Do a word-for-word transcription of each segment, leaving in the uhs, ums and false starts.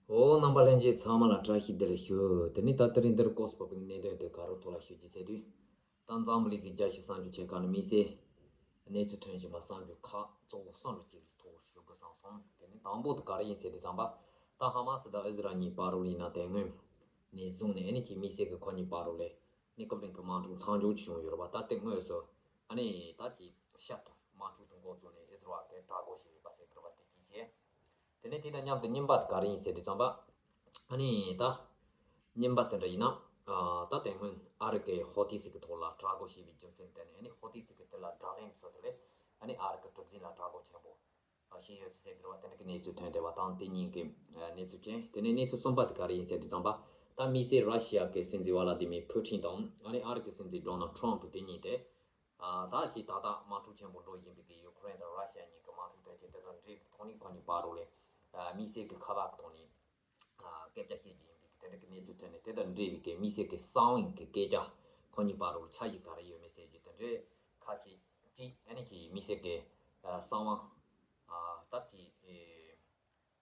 འོ། རྣམ་པ་ལྷན་རྒྱས་ཚང་མ་ལ་བཀྲ་ཤིས་བདེ་ལེགས་ཞུ། དེ་ནས་ད་དེ་རིང་འདིར་ཀོས་པ་པིང་གནད་དོན་དེ་ག་རུ་ཐོག་ལ་ཞུ་རྒྱུ་ཟེར་དུས། ད་འཛམ་བུ་གླིང་གི་རྒྱལ་སྤྱི་གསར་འགྱུར་ཆེ་ཁག་ནས་དམིགས་བསལ་གནས་ཚུལ་ཐོན་བཞིན་པ་གསར་འགྱུར་ཁག་གཙོ་བོ་གསུམ་རུ་གཅིག་ལ་ཐོག་ཞུ་དགོས་བསམ་སོང་། དེ་ནས་དང་པོ་དེ་ག་རེ་ཡིན་ཟེར་དུས་ཙམ་པ། ད་ཧ་མ་སི་དང་ཨི་ཟི་རལ་གཉིས་བར་རུ་ལ་ཡིན་ན་དེ་སྔོན་ནས་བཟུང་ནས་ཨ་ནི་ཅིག་དམིགས་བསལ་གྱི་ཁོ་གཉིས་བར་རུ་ལ་གནས་སྐབས་རིང་གི་དམག་འཁྲུག་མཚམས་འཇོག་བྱུང་ཡོད་རེད་པ། ད་དེ་དངོས་སུ་ཨ་ནི་ད་ཅིག་ཤར་དུ་དམག་འཁྲུག་དེ་འགོ་བཙུགས་ནས་ཨི་ཟི་རལ་གྱིས་དྲག་རྒོལ་བྱས་ཡོད་པ་ཟེར་གྱི་རེད་པ། དེ་གཅིག་བྱས། དེ་ནས་དེ་དང་མཉམ་དུ་གཉིས་པ་དེ་ག་རེ་ཡིན་ཟེར་དུས་ཙམ་པ། ཨ་ནི་ད་གཉིས་པ་དེ་འདྲ་ཡིན་ན། ཨ། ད་དེ་སྔོན་ཨ་རི་གི་ཧོ་ཏི་སི་གི་ཐོག་ལ་དྲག་རྒོལ་བྱས་པའི་རྒྱུ་མཚན་དེ་ནི་ཨ་ནི་ཧོ་ཏི་སི་གི་དེ་ལ་དགྲ་ལན་ཚུལ་དེ་ལས་ཨ་ནི་ཨ་རི་གི་གྲུ་གཟིངས་ལ་དྲག་རྒོལ་ཆེན་པོ་བྱས་ཡོད་ཟེར་གྱི་རེད་པ། དེ་འདྲ་གི་གནས་ཚུལ་ཐོན་བསྡད་པ་དང་། དེ་གཉིས་ཀྱི་གནས་ཚུལ་ཅན། དེ་ནས་གནས་ཚུལ་གསུམ་པ་དེ་ག་རེ་ཡིན་ཟེར་དུས་ཙམ་པ། ད་དམིགས་བསལ་ར་ཤི་ཡ་གི་སྲིད་འཛིན་ཝ་ལ་ཏི་མིར་ཕུ་ཊིན་དང་ཨ་ནི་ཨ་རི་གི་སྲིད་འཛིན་ཌོ་ནལ་ཊམ་ཕུ་དེ་གཉིས་དེ། ཨ། ད་ཅིག་ད་ལྟ་དམག་འཁྲུག་ཆེན་པོ་འགྲོ་བཞིན་པའི་གི་ཡུ་ཁུ་རེན་དང་ར་ཤི་ཡ་གཉིས་ཀྱི་དམག་འཁྲུག་དོན་རྐྱེན་དེ་དང་འབྲེལ་བའི་ཐོག་ནས་ཁོ་གཉིས་བར་རུ་ལ། ཨ། དམིགས་བསལ་གྱི་ཁ་པར་གྱི་ཐོག་ནས། ཨ། སྐད་ཆ་བཤད་ཀྱི་ཡིན་པའི་གི་དེ་འདྲ་གི་གནས་ཚུལ་ཐོན་ནས། དེ་དང་འབྲེལ་བའི་གི་དམིགས་བསལ་གྱི་གསང་བའི་གི་སྐད་ཆ། ཁོ་གཉིས་བར་རུ་ཆ་ཞིག་ག་རེ་ཡོད་མེད་ཟེར་རྒྱུ་དེ་འདྲའི་ཁ་ཤས་ཅིག་ཨ་ནི་ཅིག་དམིགས་བསལ་གྱི། ཨ། གསང་བ། ཨ། སྟབས་ཀྱིས། ཨེ།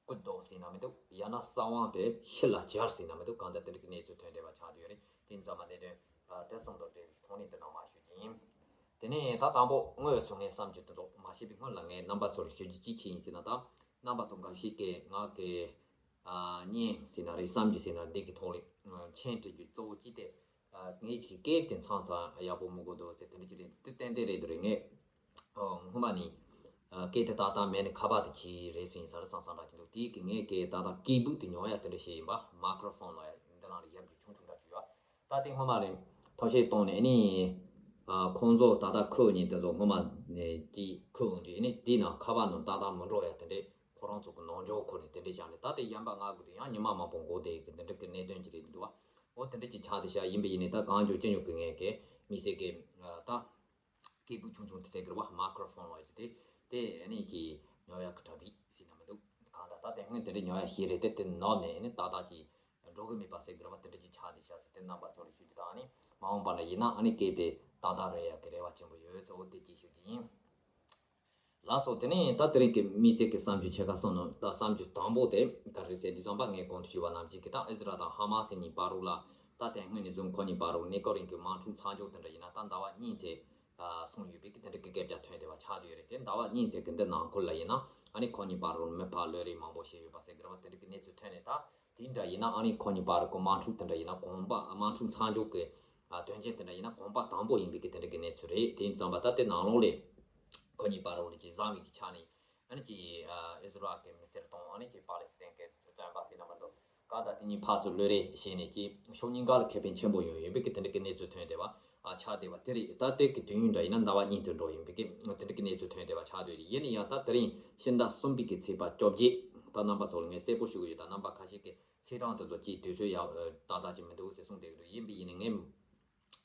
རྐུ་འདུག་ཟེར་ན་མི་འདུག་ཡང་ན་གསང་བ་དེ་ཕྱི་ལ་གྱར་ཟེར་ན་མི་འདུག་གང་ལྟར་དེ་འདྲ་གི་གནས་ཚུལ་ཐོན་བསྡད་པ་ཆགས་བསྡད་ཡོད་རེད། དེ་ཙམ་མ་གནད་དོན། ཨ། དེ་གསུམ་དང་འབྲེལ་བའི་ཐོག་ནས་འདི་ནང་མར་ཞུ་རྒྱུ་ཡིན། དེ་ནས་ད་དང་པོ་དངོས་སུ་ངའི་བསམ་ཚུལ་དེ་ཚོ་མ་བཤད་པའི་སྔོན་ལ་ངས་རྣམ་པ་ཚོར་ཞུ་རྒྱུ་ཅི་ཅི་ཡིན་ཟེར་ན། ད་རྣམ་པ་ཚོ་འགའ་ཞིག་གིས་ང་གི། ཨ། བརྙན་ཟེར་ན་རེད། བསམ་ཚུལ་ཟེར་ན། འདི་གི་ཐོག་ལ་མཆན་བྲིས་རྒྱུ་གཙོ་བོ་ཅི་སྟེ། ཨ། ངས་ཀྱི་སྐད་དེ་མཚམས་མཚམས་ཡག་པོ་མི་གོ་འདུག་ཟེར་དེ་འདྲ་ཅིག་རེད། དེ་ཏན་ཏན་རེད་འདུག་རེད། ངས། ཨོ། སྔོན་མ་ནས། ཨ། སྐད་དེ་ཏག་ཏག་མེད་ནས་ཁ་པར་དེ་གྱི་རེད་སུ་ཡིན་ས་རེད་བསམ་བསམ་འདྲ་ཅིག་འདུག་དེའི་གི་ངས་སྐད་ཏག་ཏག་སྐད་སྦུག་དེ་ཉོ་ཡ་དེ་འདྲ་བྱས་ཡིན་པ། མའི་ཀྲོ་ཕོན་ལ་ཡ་འདི་ནང་ལ་ཡར་རྒྱུག་ཆུང་ཆུང་འདྲ་ཅིག་ཡོད། ད་དེ་སྔོན་མ་ནས་ཐོག་ཤེས་བཏང་ནས་ཨ་ནི། ཨ། ཁོང་ཚོ་ད་ལྟ་ཁུར་ཉིན་དེ་ཚོ་སྔོན་མ་ནས་ཀྱི་ཁུར་འོང་དུས་ཨ་ནི་དེའི་ནང་ཁ་པར་ནང་ཏག་ཏག་མི་འགྲོ་ཡ་དེ་འདྲས། ཁོ་རང་ཚོ་གི་ནང་འཇོག་ཁུར་ནས་དེ་འདྲས་བཞག་ནས། ད་དེ་གཞན་པ་ང་གི་དེ་ཡང་ཉི་མ་མང་པོ་འགོར་བསྡད་ཀྱི་འདི་འདྲ་གི་གནད་དོན་ཅིག་རེད་འདུག་བ། འོ། དེ་འདྲ་ཅིག་ཆགས་བསྡད་ཤག་ཡིན་པ་ཡིན་ནའི་ད་གང་བྱུང་ཅི་བྱུང་གི་ངས་ཀྱི་དམིགས་བསལ་གྱི། ཨ། ད་སྐད་སྦུག་ཆུང་ཆུང་དེ་ཟེར་གི་རེད་བ། མའི་ཀྲོ་ཕོན་ལ་ཡོད་དེ། དེ་ཨ་ནི་ཀྱི་ཉོ་ཡག་གི་གྲ་སྒྲིག་ཟེར་ན་མི་འདུག་གང་ལྟར་ད་དེ་སྔོན་དེ་འདྲ་ཉོ་ཡག་ཞིག་རེད་དེ། དེ་ནོར་ནས་ཨ་ནི་ཏག་ཏག་ཅིག་འགྲོ་གི་མེད་པ་ཟེར་གི་རེད་བ། དེ་འདྲ་ཅིག་ཆགས་བསྡད་ཤག་ཟེར་དེ་རྣམ་པ་ཚོ་ལ་ཞུ་རྒྱུ་དང་། ཨ་ནི་མ་འོངས་པ་ལ་ཡིན་ན་ཨ་ནི་སྐད་དེ་ཏག་ཏག་རེད་ཡག་གི་རེ་བ་ཆེན་པོ་ཡོད་ཟེར། འོ། དེ་གཅིག་ཞུ་རྒྱུ་ཡིན། ལགས་སོ། དེ་ནས་ད་དེ་རིང་གི་དམིགས་བསལ་གྱི་བསམ་ཚུལ་ཕྱེད་ཀ་གསུམ་ནང་། ད་བསམ་ཚུལ་དང་པོ་དེ་ག་རེ་ཟེར་དུས་ཙམ་པ། ངས་གོང་དུ་ཞུས་པ་ནང་བཞིན་གྱི་ད་ཨི་ཟི་རལ་དང་ཧ་མ་སི་གཉིས་བར་རུ་ལ། ད་དེ་སྔོན་ནས་བཟུང་ཁོ་གཉིས་བར་རུ་གནས་སྐབས་རིང་གི་དམག་འཁྲུག་མཚམས་འཇོག་དེ་འདྲ་ཡིན་ན་ད་ཟླ་བ་གཉིས་ཙམ། ཨ། སོང་ཡོད་པའི་གི་དེ་འདྲ་གི་སྐད་ཆ་ཐོན་བསྡད་པ་ཆགས་བསྡད་ཡོད་རེད། དེ་ཟླ་བ་གཉིས་ཙམ་གི་འདི་ནང་འཁོད་ལ་ཡིན་ན་ཨ་ནི་ཁོ་གཉིས་བར་རུ་མི་ཕར་གློད་རེས་མང་པོ་བྱས་ཡོད་པ་ཟེར་གི་རེད་བ། དེ་འདྲ་གི་གནས་ཚུལ་ཐོན་ནས། ད་དེ་འདྲ་ཡིན་ན་ཨ་ནི་ཁོ་གཉིས་བར་གི་དམག་འཁྲུག་དེ་འདྲ་ཡིན་ན་གོམ་པ། དམག་འཁྲུག་མཚམས་འཇོག་གི། ཨ། དོན་རྐྱེན་དེ་འདྲ་ཡིན་ན་གོམ་པ་དང་པོ་ཡིན་པའི་གི་དེ་འདྲ་གི་གནས་ཚུལ་རེད། དེ་ཡིན་ཙམ་པ་ད་དེ་ནང་ལོགས་ལ་ཁོ་གཉིས་བར་རུ་ལ་ཅིག་བཟང་བའི་གི་ཆ་ནས་ཨ་ནི་ཅིག་ཨ། ཨི་ཟི་རལ་གི་མི་སེར་དང་ཨ་ནི་ཅིག་པ་ལི་སི་ཐན་གི་བཙོན་པ་ཟེར་ན་མི་འདུག་གང་ལྟར་དེ་གཉིས་ཕར་ཚུར་གློད་རེས་བྱས་ནས་ཅིག་ཕྱོགས་གཉིས་ཀ་ལ་ཁེ་ཕན་ཆེན་པོ་ཡོང་ཡོད་པའི་གི་དེ་འདྲ་གི་གནས་ཚུལ་ཐོན་བསྡད་པ། ཨ། ཆགས་བསྡད་པ་དེ་རེད། ད་དེ་གི་དུས་ཡུན་འདྲ་ཡིན་ན་ཟླ་བ་གཉིས་ཙམ་འགྲོ་ཡིན་པའི་གི་དེ་འདྲ་གི་གནས་ཚུལ་ཐོན་བསྡད་པ་ཆགས་བསྡད་ཡོད་རེད། ཡིན་ན་ཡང་ད་དེ་རིང་ཕྱི་ཟླ་གསུམ་པའི་གི་ཚེས་པ་བཅོ་བརྒྱད། ད་རྣམ་པ་ཚོ་ལ་ངས་གསལ་པོ་ཞུ་གི་ཡོད། ད་རྣམ་པ་ཁ་ཤས་ཀྱིས་ཚེས་གྲངས་དེ་ཚོ་ཅིག་དུས་ཚོད་ཡག་ཏག་ཏག་ཅིག་མི་འདུག་ཟེར་གསུངས་བསྡད་ཀྱི་འདུག་ཡིན་པ་ཡིན་ན་ངས་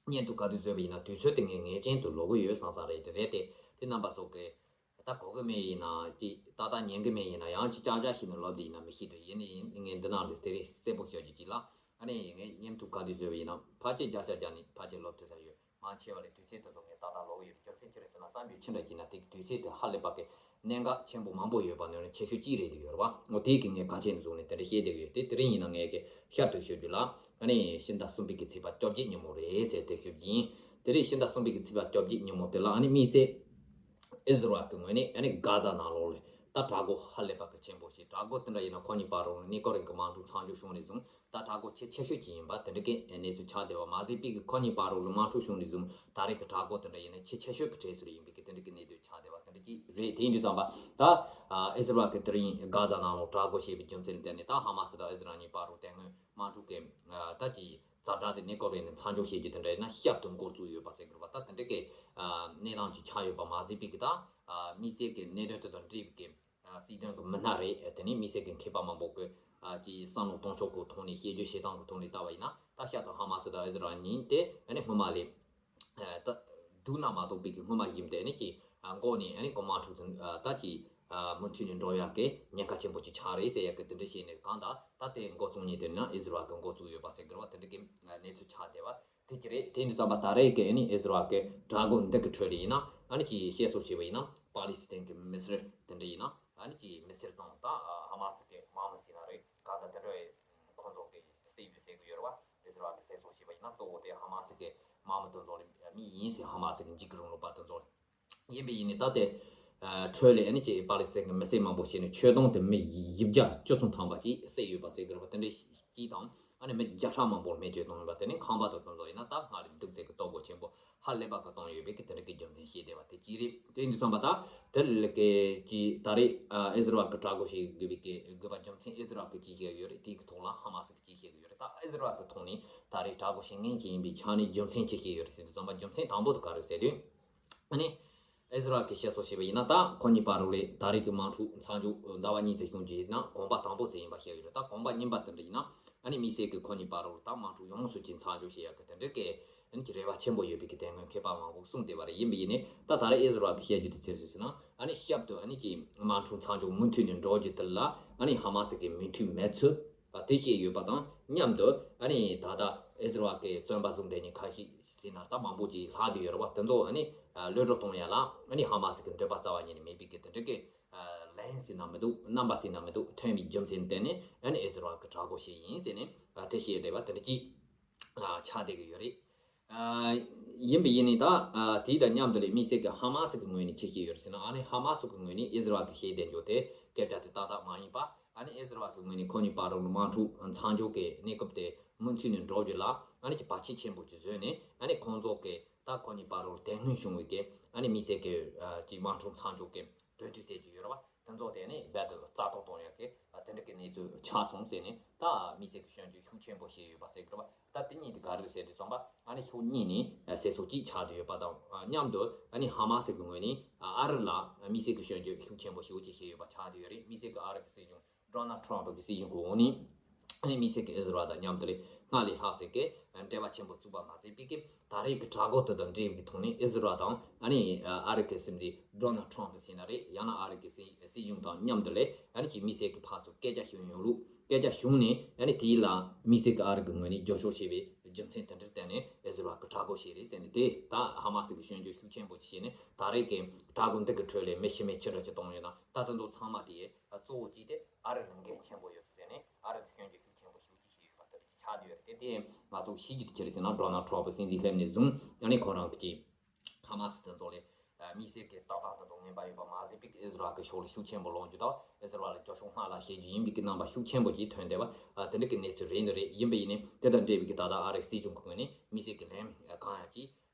སྔོན་དུ་ག་དུས་བཟོས་པ་ཡིན་ན་དུས་ཚོད་དེ་ངས་ངེས་ཅན་དུ་ལོབས་ཀྱི་ཡོད་བསམ་བསམ་རེད། དེ་རེད་དེ། དེ་རྣམ་པ་ཚོ་གིས་ད་གོ་གི་མེད་ཡིན་ན། ཅིག་ཏག་ཏག་ཉན་གི་མེད་ཡིན་ན། ཡང་ཅིག་ཅག་ཅག་ཞིག་ནས་ལོབས་བསྡད་ཡིན་ན་མི་ཤེས་འདུག་ཡིན་ནའི་ངས་འདི་ནང་དུ་དེ་རིང་གསལ་པོ་ཤོད་རྒྱུ་ཅིག་ལ། ཨ་ནི་ངས་སྔོན་དུ་ག་དུས་བཟོས་པ་ཡིན་ན་ཕལ་ཆེར་བརྒྱ་ཆ་བརྒྱ་ནས་ཕལ་ཆེར་ལོབས་ཐུབ་ས་ཡོད། མང་ཆེ་བ་ལས་དུས་ཚོད་དེ་ཚོ་ངས་ཏག་ཏག་ལོབས་ཡོད། རྒྱུ་མཚན་ཅི་རེད་ཟེར་ན། བསམ་རྒྱུ་ཅི་འདྲ་བྱས་ན་དེ་གི་དུས་ཚོད་དེ་ཧ་ལས་པ་གི་གནད་འགག་ཆེན་པོ་མང་པོ་ཡོད་པ་ནང་ནས་ཆེ་ཤོས་གཅིག་རེད་འདུག་ཡོད་རེད་བ། འོ། དེ་གི་ངས་གལ་ཆེན་བཟུང་ནས་དེ་འདྲ་བཤད་བསྡད་ཀྱི་ཡོད། དེ་དེ་རིང་ཡིན་ན་ངས་གི་ཤར་དུ་ཞུ་རྒྱུ་ལ། ཨ་ནི་ཕྱི་ཟླ་གསུམ་པའི་གི་ཚེས་པ་བཅོ་བརྒྱད་ཉིན་མོ་རེད་ཟེར་དེ་ཞུ་རྒྱུ་ཡིན། དེ་རིང་ཕྱི་ཟླ་གསུམ་པའི་གི་ཚེས་པ་བཅོ་བརྒྱད་ཉིན་མོ་དེ་ལ་ཨ་ནི་དམིགས་བསལ་ཨི་ཟི་རལ་གི་ངོས་ནས་ཨ་ནི་གྷ་ཛ་ནང་ལོགས་ལ་ད་དྲག་རྒོལ་ཧ་ལས་པ་གི་ཆེན་པོ་ཞིག་དྲག་རྒོལ་དེ་འདྲ་ཡིན་ན་ཁོ་གཉིས་བར་རུ་གནས་སྐབས་རིང་གི་དམག་འཁྲུག་མཚམས་འཇོག་བྱུང་ནས་བཟུང་ད་དྲག་རྒོལ་ཆེས་ཆེ་ཤོས་ཅིག་ཡིན་པ་དེ་འདྲ་གི་གནས་ཚུལ་ཆགས་བསྡད་པ་མ་ཟད་པའི་གི་ཁོ་གཉིས་བར་རུ་ལ་དམག་འཁྲུག་བྱུང་ནས་བཟུང་ད་རེས་ཀྱི་དྲག་རྒོལ་དེ་འདྲ་ཡིན་ན་ཆེས་ཆེ་ཤོས་ཀྱི་གྲས་སུ་ཡིན་པའི་གི་དེ་འདྲ་གི་གནས་ཚུལ་ཆགས་བསྡད་པ་དེ་འདྲ་གི་རེད། དེ་ཡིན་དུས་ཙམ་པ་ད་ཨི་ཟི་རལ་གི་དེ་རིང་གྷ་ཛ་ནང་ལོགས་དྲག་རྒོལ་བྱས་པའི་རྒྱུ་མཚན་ལ་བརྟེན་ནས་ད་ཧ་མ་སི་དང་ཨི་ཟི་རལ་གཉིས་བར་རུ་དེ་སྔོན་དམག་འཁྲུག་གི་ད་ཅིག་ཛ་དྲག་དེ་གནས་སྐབས་རིང་ནས་མཚམས་འཇོག་བྱེད་རྒྱུ་དེ་འདྲ་ཡིན་ན་ཞབས་ཏུ་འགོ་བཙུགས་ཡོད་པ་ཟེར་དགོས་རེད་པ། ད་དེ་འདྲ་གི་གནས་སྟངས་ཅིག་ཆགས་ཡོད་པ་མ་ཟད་པའི་གི་ད་དམིགས་བསལ་གི་གནད་དོན་དེ་དང་འབྲེལ་བའི་གི་སྲིད་དོན་གྱི་མི་སྣ་རེད། དེ་ནས་དམིགས་བསལ་གྱི་མཁས་པ་མང་པོ་གི་ཨ་ཅིག་བསམ་བློ་གཏོང་ཕྱོགས་ཀྱི་ཐོག་ནས་བཤད་རྒྱུ་བྱེད་སྟངས་ཀྱི་ཐོག་ནས་ལྟ་བ་ཡིན་ན། ད་ཤར་དུ་ཧ་མ་སི་དང་ཨི་ཟི་རལ་གཉིས་དེ་ཨ་ནི་སྔོན་མ་ལས་ཨ་ད་སྡུག་ན་མ་གཏོགས་པའི་གི་སྔོན་མ་བཞིན་དེ་ཨ་ནི་ཅིག་ཨ་འགོ་ནས་ཨ་ནི་གོ་དམག་འཁྲུག་ཚུན་ཨ་ད་ཅིག་ཨ་མུ་མཐུད་ནས་འགྲོ་ཡག་གི་ཉེན་ཁ་ཆེན་པོ་ཅིག་ཆགས་རེད་ཟེར་ཡག་གི་དེ་འདྲ་བཤད་ནས། གང་ལྟར་ད་དེ་འགོ་བཙུགས་མཁན་དེ་ནི་ཨི་ཟི་རལ་གྱིས་འགོ་བཙུགས་ཡོད་པ་ཟེར་གི་རེད་བ། དེ་འདྲ་གི་གནས་ཚུལ་ཆགས་བསྡད་པ་དེ་ཅི་རེད། དེ་ཡིན་དུས་ཙམ་པ་ད་རེས་ཀྱི་ཨ་ནི་ཨི་ཟི་རལ་གྱི་དྲག་རྒོལ་འདི་གི་ཁྲོད་ལ་ཡིན་ན་ཨ་ནི་ཅིག་བཤད་སྲོལ་བྱས་པ་ཡིན་ན་པ་ལི་སི་ཐན་གྱི་མི་སེར་དེ་འདྲ་ཡིན་ན་ཨ་ནི་ཅིག་མི་སེར་དང་ད་ཧ་མ་སི་གི་ དམག་མི་ཟེར་ན་རེད། གང་ལྟར་དེ་འདྲ་ཁོང་ཚོ་གི་བསད་ཡོད་ཟེར་གི་ཡོད་རེད་བ། ཨི་ཟི་རལ་གི་གསལ་སོགས་བྱས་པ་ཡིན་ན་གཙོ་བོ་དེ་ཧ་མ་སི་གི་དམག་མི་དེ་ཚོ་ལ་མི་ཡིན་ཟེར། ཧ་མ་སི་གི་འཇིགས་སྐུལ་རིང་ལུགས་པ་དེ་ཚོ་ལ། ཡིན་པས་ཡིན་ནའི་ད་ལྟའི་ཁྲོད་ལ་ཨ་ནི་ཅིག་པ་ལི་སི་ཐན་གྱི་མི་སེར་མང་པོ་ཞིག་ནི་ཆོས་དུང་དེ་མི་བཞི་བརྒྱ་བཅུ་གསུམ་ཐམ་པ་ཅིག་བསད་ཡོད་པ་ཟེར་གི་རེད་བ། དེ་འདྲའི་གཅིག་དང་ཨ་ནི་མི་བརྒྱ་ཕྲག་མང་པོར་རྨས་བཅོས་བཏང་ཡོད་པ། དེ་ནས་ཁང་པ་དང་དེ་ཚོ་ཡིན་ན་ད་སྔར་ལས་སྡུག་ཚད་ཀྱི་སྟོབས་ཤུགས་ཆེན་པོ་ཧ་ལས་པ་གི་བཏང་ཡོད་པའི་གི་དེ་འདྲ་གི་རྒྱུ་མཚན་བཤད་བསྡད་པ་དེ་གཅིག་རེད། དེ་ཡིན་དུས་ཙམ་པ་ད་དེ་ལ་གི་ཅིག་ད་རེས་ཨི་ཟི་རལ་གྱི་གྲལ་སྒོ་བྱེད་དགོས་པའི་གི་དགོས་པ་རྒྱུ་མཚན་ཨི་ཟི་རལ་གྱིས་ཅིག་བཤད་ཡོད་རེད། དེའི་གི་ཐོག་ལ་ཧ་མ་སི་གིས་ཅིག་བཤད་གི་ཡོད་རེད། ད་ཨི་ཟི་རལ་གྱི་ཐོག་ནས་ད་རེས་གྲལ་སྒོ་བྱེད་མཁན་ཅིག་ཡིན་པའི་ཆ་ནས་རྒྱུ་མཚན་ཅིག་བཤད་ཡོད་རེད་ཟེར་དུས་ཙམ་པ་རྒྱུ་མཚན་དང་པོ་དེ་ག་རེ་ཟེར་དུས། ཨ་ནི། ཨི་ཟི་རལ་གྱི་བཤད་སྲོལ་བྱས་པ་ཡིན་ན་ད་ཁོ་གཉིས་བར་ལ་ད་རེས་ཀྱི་དམག་འཁྲུག་མཚམས་འཇོག་ཟླ་བ་གཉིས་ཙམ་བྱུང་རྗེས་ན་གོམ་པ་དང་པོ་ཙམ་ཡིན་པ་བཤད་ཡོད་རེད། ད་གོམ་པ་གཉིས་པ་དེ་འདྲ་ཡིན་ན་ཨ་ནི་དམིགས་བསལ་གྱི་ཁོ་གཉིས་བར་ལ་ད་དམག་འཁྲུག་ཡོངས་སུ་ཅིག་མཚམས་འཇོག་བྱེད་ཡག་གི་དེ་འདྲ་གི་ཨ་ནི་ཀྱི་རེ་བ་ཆེན་པོ་ཡོད་པའི་གི་དེ་སྔོན་མཁས་པ་མང་པོས་གསུངས་བསྡད་པ་རེད། ཡིན་པ་ཡིན་ནའི་ད་ད་རེས་ཨི་ཟི་རལ་གྱི་བཤད་རྒྱུ་དེ་ཅི་རེད་ཟེར་ན་ཨ་ནི་ཞབས་ཏུ་ཨ་ནི་ཀྱི་དམག་འཁྲུག་མཚམས་འཇོག་མུ་མཐུད་ནས་འགྲོ་རྒྱུ་དེ་ལ་ཨ་ནི་ཧ་མ་སི་གི་མོས་མཐུན་མེད་ཚུལ། དེ་བཤད་ཡོད་པ་དང་མཉམ་དུ་ཨ་ནི་ད་ལྟ་ཨི་ཟི་རལ་གྱི་བཙོན་པ་བཟུང་བསྡད་མཁན་ཁ་ཤས་ཟེར་ན་ད་མང་པོ་ཅིག་ལྷག་བསྡད་ཡོད་རེད་བ། དེ་ཚོ་ཨ་ནི་གློད་གྲོལ་གཏོང་ཡ་ལ་ཨ་ནི་ཧ་མ་སི་གི་འདོད་པ་རྩ་བ་ཉིད་ནས་མེད་པའི་གི་དེ་འདྲ་གི་ལན་ཟེར་ན་མི་འདུག་རྣམ་པ་ཟེར་ན་མི་འདུག་ཐོན་པའི་རྒྱུ་མཚན་བརྟེན་ནས་ཨ་ནི་ཨི་ཟི་རལ་གྱི་གྲལ་སྒོ་བྱས་ཡིན་ཟེར་ནས་དེ་བཤད་བསྡད་པ་དེ་འདྲ་ཅིག་ཆགས་བསྡད་ཀྱི་ཡོད་རེད། ཡིན་པ་ཡིན་ནའི་ད་དེའི་དང་མཉམ་དུ་ལས་དམིགས་བསལ་གྱི་ཧ་མ་སི་གི་ངོས་ནས་ཅི་བཤད་ཡོད་རེད་ཟེར་ན་ཨ་ནི་ཧ་མ་སི་གི་ངོས་ནས་ཨི་ཟི་རལ་གྱི་བཤད་བསྡད་རྒྱུ་དེ་སྐད་ཆ་དེ་ཏག་ཏག་མ་ཡིན་པ། ཨ་ནི་ཨི་ཟི་རལ་གྱི་ངོས་ནས་ཁོ་གཉིས་བར་ལ་དམག་འཁྲུག་མཚམས་འཇོག་གི་གནས་སྐབས་དེ་མུ་མཐུད་ནས་འགྲོ་རྒྱུ་ལ་ཨ་ནི་ཀྱི་བར་ཆད་ཆེན་པོ་ཅིག་བཟོས་ནས་ཨ་ནི་ཁོང་ཚོ་གི་ད་ཁོ་གཉིས་བར་ལ་དོན་སྔོན་བྱུང་བའི་གི་ཨ་ནི་དམིགས་བསལ་གྱི་ཅིག་དམག་འཁྲུག་མཚམས་འཇོག་གི་གྲོས་མཐུན་ཟེར་གྱི་ཡོད་རེད་བ། དེ་ཚོ་དེ་ནི་རྦད་དེ་རྩ་གཏོར་གཏོང་ཡག་གི་དེ་འདྲ་གི་གནས་ཚུལ་ཆགས་སོང་ཟེར་ནས་ད་དམིགས་བསལ་གྱི་སྐྱོན་བརྗོད་ཤུགས་ཆེན་པོ་བྱས་ཡོད་པ་ཟེར་གི་རེད་བ། ད་དེ་གཉིས་དེ་ག་རེ་རེད་ཟེར་དུས་ཙམ་པ་ཨ་ནི་ཕྱོགས་གཉིས་ནས་ཟེར་སྲོལ་གཅིག་ཆགས་བསྡད་ཡོད་པ་དང་མཉམ་དུ་ཨ་ནི་ཧ་མ་སི་གི་ངོས་ནས་ཨ་རི་ལ་དམིགས་བསལ་གྱི་སྐྱོན་བརྗོད་ཤུགས་ཆེན་པོ་ཞེ་པོ་ཅིག་བྱས་ཡོད་པ་ཆགས་བསྡད་ཡོད་རེད། དམིགས་བསལ་གྱི་ཨ་རི་གི་སྲིད་གཞུང་ཌོ་ནལ་ཊམ་ཕ་གི་སྲིད་གཞུང་གི་འོག་ནས་ཨ་ནི་དམིགས་བསལ་གྱི་ཨི་ཟི་རལ་དང་མཉམ་དུ་ལས་སྔར་ལས་ལྷག་ཙམ་གྱི་འབྲེལ་བ་ཆེན་པོ་བཙུགས་པ་མ་ཟད་པའི་གི་ད་རེས་ཀྱི་གྲལ་སྒོ་དེ་དང་འབྲེལ་བའི་ཐོག་ནས་ཨི་ཟི་རལ་དང་ཨ་ནི་ཨ་རི་གི་སྲིད་འཛིན་ཌོ་ནལ་ཊམ་ཕ་ཟེར་ན་རེད། ཡང་ན་ཨ་རི་གི་སྲིད་སྲིད་གཞུང་དང་མཉམ་དུ་ལས་ཨ་ནི་ཀྱི་དམིགས་བསལ་གྱི་ཕར་ཚུར་སྐད་ཆ་བྱུང་ཡོང་ལུགས། སྐད་ཆ་བྱུང་ནས་ཨ་ནི་དེའི་ལ་དམིགས་བསལ་གྱི་ཨ་རི་གི་ངོས་ནས་རྒྱབ་སྐྱོར་བྱས་པའི་རྒྱུ་མཚན་དེ་འདྲར་བརྟེན་ནས་ཨི་ཟི་རལ་གྱི་གྲལ་སྒོ་བྱས་རེད་ཟེར་ནས་དེ་ད་ཧ་མ་སི་གི་སྐྱོན་བརྗོད་ཤུགས་ཆེན་པོ་ཞིག་བྱས་ནས་ད་རེས་ཀྱི་གྲལ་སྒོ་འདི་གི་ཁྲོད་ལས་མི་ཤི་རྨས་ཅི་འདྲ་ཅིག་བཏང་ཡོད་ན་ད་དེ་ཚོ་ཚང་མ་དེ་གཙོ་བོ་གཅིག་དེ་ཨ་རི་ལ་འགན་ཆེན་པོ་ཡོད་ཟེར་ནས་ཨ་རི་ལ་སྐྱོན་བརྗོད་ཤུགས་ཆེན་པོ་ཞེ་པོ་ཅིག་བྱས་ཡོད་པ་དེ་འདྲ་ཅིག་ཆགས་བསྡད་ཡོད་རེད། དེ་དེ་ང་ཚོ་ཤེས་རྒྱུ་དེ་ཅི་རེད་ཟེར་ན་ཌོ་ནལ་ཊམ་ཕ་སྲིད་འཛིན་སླེབས་ནས་བཟུང་ཨ་ནི་ཁོ་རང་གི་ཧ་མ་སི་དེ་ཚོ་ལས་དམིགས་བསལ་གྱི་ཏག་ཏག་དེ་ཚོ་ངན་པ་ཡོད་པ་མ་ཟད་པའི་ཨི་ཟི་རལ་གྱི་ཕྱོགས་ལ་ཤུགས་ཆེན་པོ་སློང་རྒྱུ་དང་ཨི་ཟི་རལ་ལ་རྒྱབ་སྐྱོར་སྔར་ལྷག་བྱེད་རྒྱུ་ཡིན་པའི་གི་རྣམ་པ་ཤུགས་ཆེན་པོ་ཅིག་ཐོན་བསྡད་པ་དེ་འདྲ་གི་གནས་ཚུལ་རེད་འདི་རེད། ཡིན་པ་ཡིན་ནའི་དེ་དང་འབྲེལ་བའི་གི་ད་ལྟ་ཨ་རི་སྲིད་གཞུང་གི་ངོས་ནས་དམིགས་བསལ་གྱི་ལན་གང་ཡང་ཅིག་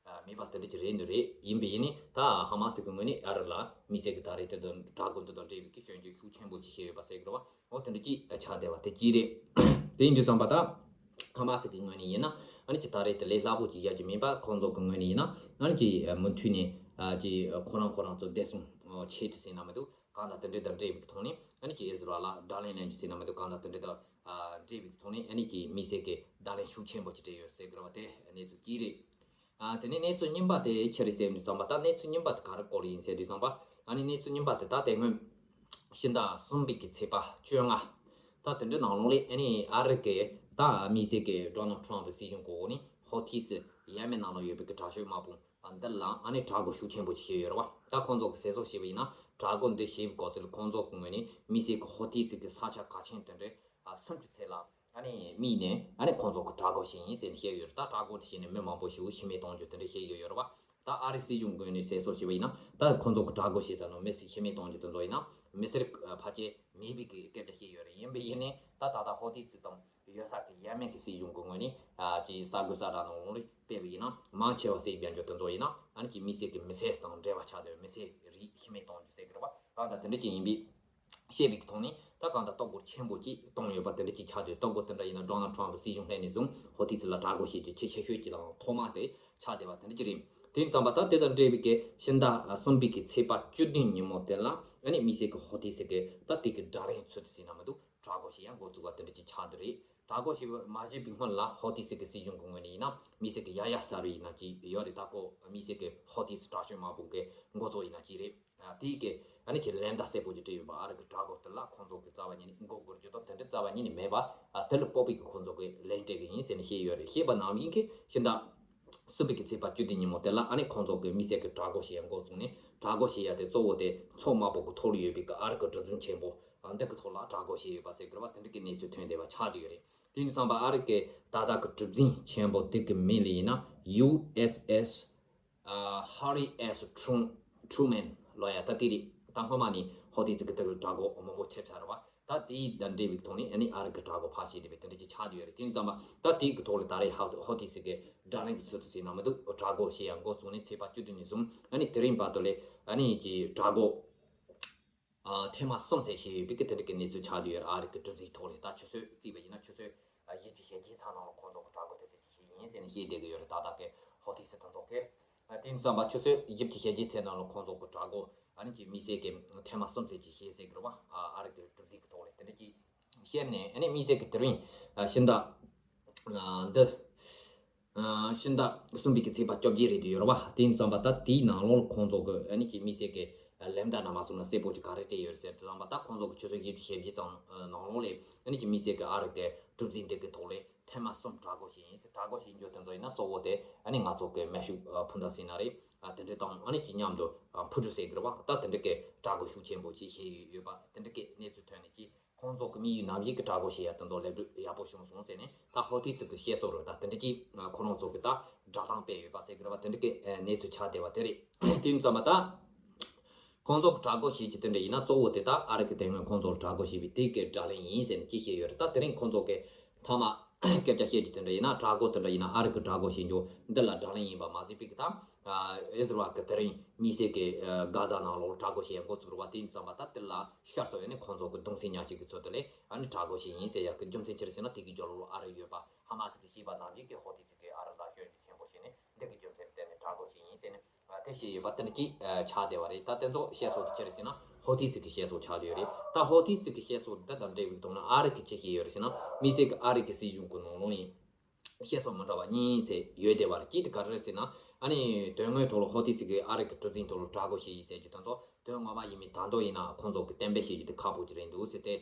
མེད་པ་དེ་འདྲ་ཅིག་རེད་འདི་རེད། ཡིན་པ་ཡིན་ནའི་ད་ཧ་མ་སི་གི་ངོས་ནས་ཨ་རི་ལ་དམིགས་བསལ་གྱི་ད་རེས་དེ་དང་གྲལ་སྒོ་འདི་དང་འབྲེལ་བའི་གི་སྐྱོན་བརྗོད་ཤུགས་ཆེན་པོ་ཅིག་བྱས་ཡོད་པ་ཟེར་གི་རེད་བ། འོ་དེ་འདྲ་ཅིག་ཆགས་བསྡད་པ་དེ་གཅིག་རེད། དེ་ཡིན་དུས་ཙམ་པ་ད་ཧ་མ་སི་གི་ངོས་ནས་ཡིན་ན་ཨ་ནི་ཅིག་ད་རེས་དེ་ལས་སླ་པོ་ཅིག་བཞག་རྒྱུ་མིན་པ། ཁོང་ཚོ་གི་ངོས་ནས་ཡིན་ན་ཨ་ནི་ཅིག་མུ་མཐུད་ནས་ཅིག་ཁོ་རང་ཁོ་རང་ཚོ་བདེ་སྲུང་ཆེད་དུ་ཟེར་ན་མི་འདུག་གང་ལྟར་དེ་འདྲ་དང་འབྲེལ་བའི་ཐོག་ནས་ཨ་ནི་ཅིག་ཨི་ཟི་རལ་ལ་བརྡ་ལན་ལེན་རྒྱུ་ཟེར་ན་མི་འདུག་གང་ལྟར་དེ་འདྲ་དང་འབྲེལ་བའི་ཐོག་ནས་ཨ་ནི་ཅིག་དམིགས་བསལ་གྱི་བརྡ་ལན་ཤུགས་ཆེན་པོ་ཅིག་སྤྲད་ཡོད་ཟེར་གི་རེད་བ། དེ་གནས་ཚུལ་གཅིག་རེད། ཨ་དེ་ནས་གནས་ཚུལ་གཉིས་པ་དེ་ཆི་རེད་ཟེར་དུས་ཙམ་པ། ད་གནས་ཚུལ་གཉིས་པ་དེ་ག་རེ་སྐོར་ཡིན་ཟེར་དུས་ཙམ་པ། ཨ་ནི་གནས་ཚུལ་གཉིས་པ་དེ་ད་དེ་སྔོན་ཕྱི་ཟླ་གསུམ་པའི་གི་ཚེས་པ་བཅོ་ལྔ། ད་དེ་འདྲའི་ནང་ལོགས་ལས་ཨ་ནི་ཨ་རི་གི་ད་དམིགས་བསལ་གི་ཌོ་ནལ་ཊམ་ཕ་སྲིད་གཞུང་གི་འོག་ནས་ཧོ་ཐི་སི་ཡེ་མེན་ནང་ལ་ཡོད་པའི་གི་དྲག་སྤྱོད་དམག་དཔུང་འདི་ལ་ཨ་ནི་གྲལ་སྒོ་ཤུགས་ཆེན་པོ་ཅིག་བྱས་ཡོད་རེད་བ། ད་ཁོང་ཚོ་གི་ཟེར་སྲོལ་བྱས་པ་ཡིན་ན་གྲལ་སྒོ་འདི་བྱེད་པའི་སྐབས་སུ་ཁོང་ཚོ་གི་ངོས་ནས་དམིགས་བསལ་གི་ཧོ་ཐི་སི་གི་ས་ཆ་གལ་ཆེན་དེ་འདྲའི་ཨ་སུམ་ཅུ་ཙམ་ལ་ཨ་ནི་དམིགས་ནས་ཨ་ནི་ཁོང་ཚོ་གི་གྲལ་སྒོ་བྱས་ཡིན་ཟེར་ནས་བཤད་ཡོད་རེད། ད་གྲལ་སྒོ་འདི་བྱས་ནས་མི་མང་པོ་ཞིག་ཤི་རྨས་གཏོང་རྒྱུ་དེ་འདྲ་བཤད་ཡོད་ཡོད་རེད་བ། ད་ཨ་རི་སྲིད་གཞུང་གི་ངོས་ནས་ཟེར་སྲོལ་བྱས་པ་ཡིན་ན་ད་ཁོང་ཚོ་གི་གྲལ་སྒོ་བྱས་ས་ནང་མི་སེར་ཤི་རྨས་གཏོང་རྒྱུ་དེ་ཚོ་ཡིན་ན་མི་སེར་ཕལ་ཆེར་མེད་པའི་གི་སྐད་ཆ་བཤད་ཡོད་རེད། ཡིན་པ་ཡིན་ནའི་ད་ད་ལྟ་ཧོ་ཐི་སི་དང་ཡོད་ས་གི་ཡེ་མེན་གི་སྲིད་གཞུང་གི་ངོས་ནས་ཨ་ཅིག་གསར་འགོད་གསལ་བསྒྲགས་ནང་ལོགས་ལ་སྤེལ་བ་ཡིན་ན་མང་ཆེ་བ་བསད་རྒྱག་རྒྱུ་དེ་ཚོ་ཡིན་ན་ཨ་ནི་ཅིག་དམིགས་བསལ་གི་མི་སེར་དང་འབྲེལ་བ་ཆགས་བསྡད་མི་སེར་རིགས་ཤི་རྨས་གཏོང་རྒྱུ་ཟེར་གི་རེད་བ། ད་ལྟ་དེ་འདྲ་ཅིག་ཡིན་པས། བཤད་པའི་ཐོག་ནས་ད་གང་ལྟར་སྟོབས་སྐོར་ཆེན་པོ་ཅིག་བཏང་ཡོད་པ་དེ་འདྲ་ཅིག་ཆགས་ཡོད། སྟོབས་སྐོར་དེ་འདྲ་ཡིན་ན་ཌོ་ནལ་ཊམ་ཕ་སྲིད་གཞུང་སླེབས་ནས་བཟུང་ཧོ་ཐི་སི་ལ་གྲལ་སྒོ་བྱེད་རྒྱུ་ཆེས་ཆེ་ཤོས་ཅིག་དང་ཐོག་མ་དེ་ཆགས་བསྡད་པ་དེ་འདྲ་ཅིག་རེད། དེ་ཡིན་ཙམ་པ་ད་དེ་དང་འབྲེལ་བའི་གི་ཕྱི་ཟླ་གསུམ་པའི་གི་ཚེས་པ་བཅུ་བདུན་ཉིན་མོ་དེ་ལ་ཨ་ནི་དམིགས་བསལ་གི་ཧོ་ཐི་སི་གི་ད་དེ་གི་དགྲ་ལན་ཚུལ་དུ་ཟིན་ན་མི་འདུག་གྲལ་སྒོ་བྱེད་ཡ་འགོ་བཙུགས་པ་དེ་འདྲ་ཅིག་ཆགས་འདུག་རེད། གྲལ་སྒོ་བྱེད་པ་མ་བྱས་པའི་སྔོན་ལ་ཧོ་ཐི་སི་གི་སྲིད་གཞུང་གི་ངོས་ནས་ཡིན་ན་དམིགས་བསལ་གི་ཡ་ཡ་ས་རུ་ཡིན་ན་ཅིག་ཡོད་རེད། ད་ཁོ་དམིགས་བསལ་གི་ཧོ་ཐི་སི་དྲག་སྤྱོད་དམག་དཔུང་གི་འགོ་གཙོ་ཡིན་ན་ཅིག་རེད། དེའི་གི་ཨ་ནི་ཁྱེད་ལན་བརྡ་གསལ་པོ་ཅིག་སྤྲད་ཡོད་པ། ཨ་རི་གི་གྲལ་སྒོ་དེ་ལ་ཁོང་ཚོ་གི་རྩ་བ་ཉིད་ནས་མགོ་སྒུར་རྒྱུ་དང་དེ་འདྲ་རྩ་བ་ཉིད་ནས་མེད་པ། དེ་ལ་སྤོབས་པའི་གི་ཁོང་ཚོ་གི་ལན་སྤྲད་གི་ཡིན་ཟེར་ནས་བཤད་ཡོད་རེད། བཤད་པ་ནང་བཞིན་གི་ཕྱི་ཟླ་གསུམ་པའི་གི་ཚེས་པ་བཅུ་བདུན་ཉིན་མོ་དེ་ལ་ཨ་ནི་ཁོང་ཚོ་གི་དམིགས་བསལ་གི་གྲལ་སྒོ་བྱེད་ཡ་འགོ་བཙུགས་ནས། གྲལ་སྒོ་བྱེད་ཡ་དེ་གཙོ་བོ་དེ་མཚོ་དམར་པོ་གི་ཐོག་ལ་ཡོད་པའི་གི་ཨ་རི་གི་གྲུ་གཟིངས་ཆེན་པོ་ འདི་གི་ཐོག་ལ་དྲག་རྒོལ་བྱས་ཡོད་པ་ཟེར་གི་རེད་བ། དེ་འདྲ་གི་གནས་ཚུལ་ཐོན་བསྡད་པ་ཆགས་བསྡད་ཡོད་རེད། དེ་ཡིན་ཙང་པ་ཨ་རི་གི་ད་ལྟ་གི་གྲུ་གཟིངས་ཆེན་པོ་དེ་གི་མིང་ལ་ཡིན་ན་ཡུ་ཨེས་ཨེས་Harry S Truman ལོ་ཡ་ད་དེ་རེད། ད་སྔོན་མ་ནས་ཧོ་ཏི་སི་གི་དེ་གི་དྲག་རྒོལ་མང་པོ་ཐེབས་ཚར་བ། ད་དེའི་ད་འབྲེལ་བའི་ཐོག་ནས་ཨ་ནི་ཨ་རི་གི་དྲག་རྒོལ་ཕར་བྱས་བསྡད་པའི་དེ་འདྲ་ཅིག་ཆགས་བསྡད་ཡོད་རེད། དེ་ཡིན་ཙང་པ་ད་དེའི་གི་ཐོག་ལ་ད་རེས་ཧ་ཧོ་ཏི་སི་གི་དགྲ་ལན་གྱི་ཚུལ་དུ་ཟེར་ན་མི་འདུག་དྲག་རྒོལ་བྱེད་ཡ་འགོ་བཙུགས་ནས་ཚེས་པ་བཅུ་བདུན་ནས་བཟུང་ཨ་ནི་དེ་རིང་བར་དུ་ལས་ཨ་ནི་ཀྱི་དྲག་རྒོལ་ཨ་ཐེངས་མ་གསུམ་ཙམ་བྱས་ཡོད་པའི་གི་དེ་འདྲ་གི་གནས་ཚུལ་ཆགས་བསྡད་ཡོད་རེད། ཨ་རི་གི་གྲུ་གཟིངས་ཐོག་ལས་ད་ཆུ་ཚོད་བརྩིས་པ་ཡིན་ན་ཆུ་ཚོད་ཨ་བཞི་བཅུ་ཞེ་བརྒྱད་ཙམ་ནང་ལ་ཁོང་ཚོ་གི་དྲག་རྒོལ་དེ་ཚོ་ཅིག་བྱས་ཡིན་ཟེར་ནས་བཤད་བསྡད་ཀྱི་ཡོད་རེད། ད་ལྟ་གི་ཧོ་ཏི་སི་དེ་ཚོ་གི་ཨ་དེ་ཡིན་ཙང་པ་ཆུ་ཚོད་བཞི་བཅུ་ཞེ་བརྒྱད་ཙམ་ནང་ལ་ཁོང་ཚོ་གི་དྲག་རྒོལ་ཨ་ནི་ཀྱི་དམིགས་བསལ་གྱི་ཐེངས་མ་གསུམ་ཙམ་ཅིག་བྱས་ཟེར་གི་རེད་བ། ཨ་ཨ་རི་གི་གྲུ་གཟིངས་གི་ཐོག་ལས་དེ་འདྲ་ཅིག་བཤད་ནས་ཨ་ནི་དམིགས་བསལ་གྱི་དེ་རིང་ཨ་ཕྱི་ཟླ་ཨ་འདི་ཨ་ཕྱི་ཟླ་གསུམ་པའི་གི་ཚེས་པ་བཅོ་བརྒྱད་རེད་དེ་ཡོད་རེད་བ། དེ་ཡིན་ཙང་པ་ད་དེའི་ནང་ལོགས་ལ་ཁོང་ཚོ་གི་ཨ་ནི་ཀྱི་དམིགས་བསལ་གྱི་ལན་བརྡ་ན་མ་སོང་ན་གསལ་པོ་ཅིག་ག་རེ་སྤྲད་ཡོད་ཟེར་དུས་ཙམ་པ་ད་ཁོང་ཚོ་གི་ཆུ་ཚོད་བཞི་བཅུ་ཞེ་བརྒྱད་ཙམ་ནང་ལོགས་ལས་ཨ་ནི་ཀྱི་དམིགས་བསལ་གྱི་ཨ་རི་གི་གྲུ་གཟིངས་འདི་གི་ཐོག་ལས་ཐེངས་མ་གསུམ་དྲག་རྒོལ་བྱས་ཡིན་ཟེར། དྲག་རྒོལ་བྱེད་རྒྱུ་དེ་ཚོ་ཡིན་ན་གཙོ་བོ་དེ་ཨ་ནི་ང་ཚོ་གི་མེ་ཤུགས་འཕུར་མདའ་ཟེར་ན་རེད། ཨ་དེ་འདྲ་དང་ཨ་ནི་ཀྱི་མཉམ་དུ་ཨ་འཕུར་གྲུ་ཟེར་གི་རེད་བ། ད་དེ་འདྲ་གི་དྲག་རྒོལ་ཤུགས་ཆེན་པོ་ཅིག་བྱས་ཡོད་པ་དེ་འདྲ་གི་གནས་ཚུལ་ཐོན་ནས་ཀྱི་ཁོང་ཚོ་གི་དམིགས་ཡུལ་ནམ་ཞིག་གི་དྲག་རྒོལ་བྱེད་ཡ་དེ་ཚོ་ལེགས་འགྲུབ་ཡག་པོ་བྱུང་སོང་ཟེར་ནས་ད་ཧོ་ཏི་སི་གི་བཤད་སྲོལ་རེད། ད་དེ་འདྲ་གི་ཁོ་རང་ཚོ་གི་ད་བསྒྲགས་གཏམ་སྤེལ་ཡོད་པ་ཟེར་གི་རེད་བ། དེ་འདྲ་གི་གནས་ཚུལ་ཆགས་བསྡད་པ་དེ་རེད། དེ་ཡིན་ཙང་མ་ད། ཁོང་ཚོ་གི་དྲག་རྒོལ་བྱེད་ཀྱི་དེ་འདྲ་ཡིན་ན་གཙོ་བོ་དེ་དག་ཨ་རི་གི་དེ་སྔོན་ཁོང་ཚོ་ལ་དྲག་རྒོལ་བྱས་པའི་དེ་གི་དགྲ་ལན་ཡིན་ཟེར་ནས་ཅི་བཤད་ཡོད་རེད། ད་དེ་རིང་ཁོང་ཚོ་གི་ཐ་མ་སྐད་ཆ་བཤད་ཀྱི་དེ་འདྲ་ཡིན་ན་དྲག་རྒོལ་དེ་འདྲ་ཡིན་ན་ཨ་རི་གི་དྲག་རྒོལ་བྱེད་རྒྱུ་འདི་ལ་དགྲ་ལན་ཡིན་པ་མ་ཟད་པའི་གི་ད་ཨི་ཟི་རལ་གི་དེ་རིང་དམིགས་བསལ་གི་གྷ་ཛ་ནང་ལོགས་དྲག་རྒོལ་བྱེད་འགོ་བཙུགས་རེད་བ། དེ་ཡིན་ཙང་པ་ད་དེ་ལ་ཤར་སོགས་ཡོད་ནས་ཁོང་ཚོ་གི་གདུང་སེམས་ཉག་གཅིག་གི་ཚུལ་དུ་ལས་ཨ་ནི་དྲག་རྒོལ་བྱེད་ཡིན་ཟེར་ཡག་གི་རྒྱུ་མཚན་ཅི་རེད་ཟེར་ན་དེ་གི་རྒྱབ་ལོགས་ལ་ཨ་རི་ཡོད་པ་ཧ་མ་སི་གི་བྱིས་པ་ནམ་རྒྱུན་གི་ཧོ་ཏི་སི་གི་ཨ་རི་ལ་སྐྱོན་བརྗོད་ཆེན་པོ་བྱས་ནས་འདི་གི་རྒྱུ་མཚན་བརྟེན་ནས་དྲག་རྒོལ་བྱེད་ཡིན་ཟེར་ནས། དེ་བཤད་ཡོད་པ་དེ་འདྲ་ཅིག་ཆགས་བསྡད་པ་རེད། ད་དེ་ཚོ་བཤད་སྲོལ་དེ་ཅི་རེད་ཟེར་ན་ཧོ་ཏི་སི་གི་བཤད་སྲོལ་ཆགས་བསྡད་ཡོད་རེད། ད་ཧོ་ཏི་སི་གི་བཤད་སྲོལ་འདི་དང་འབྲེལ་བའི་ཐོག་ནས་ཨ་རི་གི་ཅི་བཤད་ཡོད་རེད་ཟེར་ན་དམིགས་བསལ་གི་ཨ་རི་གི་སྲིད་གཞུང་གི་ནང་ལོགས་ནས་བཤད་སྲོལ་མི་འདྲ་བ་གཉིས་ཚེ་ཡོད་བསྡད་པ་རེད། གཅིག་དེ་ག་རེ་རེད་ཟེར་ན་ཨ་ནི་དོན་དངོས་ཐོག་ལ་ཧོ་ཏི་སི་གི་ཨ་རི་གི་གྲུ་གཟིངས་ཐོག་ལ་དྲག་རྒོལ་བྱས་ཡིན་ཟེར་རྒྱུ་དེ་ཚོ་དོན་ངོ་མ་ཡིན་མིན་ད་དུང་ཡིན་ན་ཁོང་ཚོ་གི་གཏན་འབེབས་བྱེད་རྒྱུ་དེ་ཁག་པོ་ཅིག་རེད་འདུག་ཟེར་ཏེ།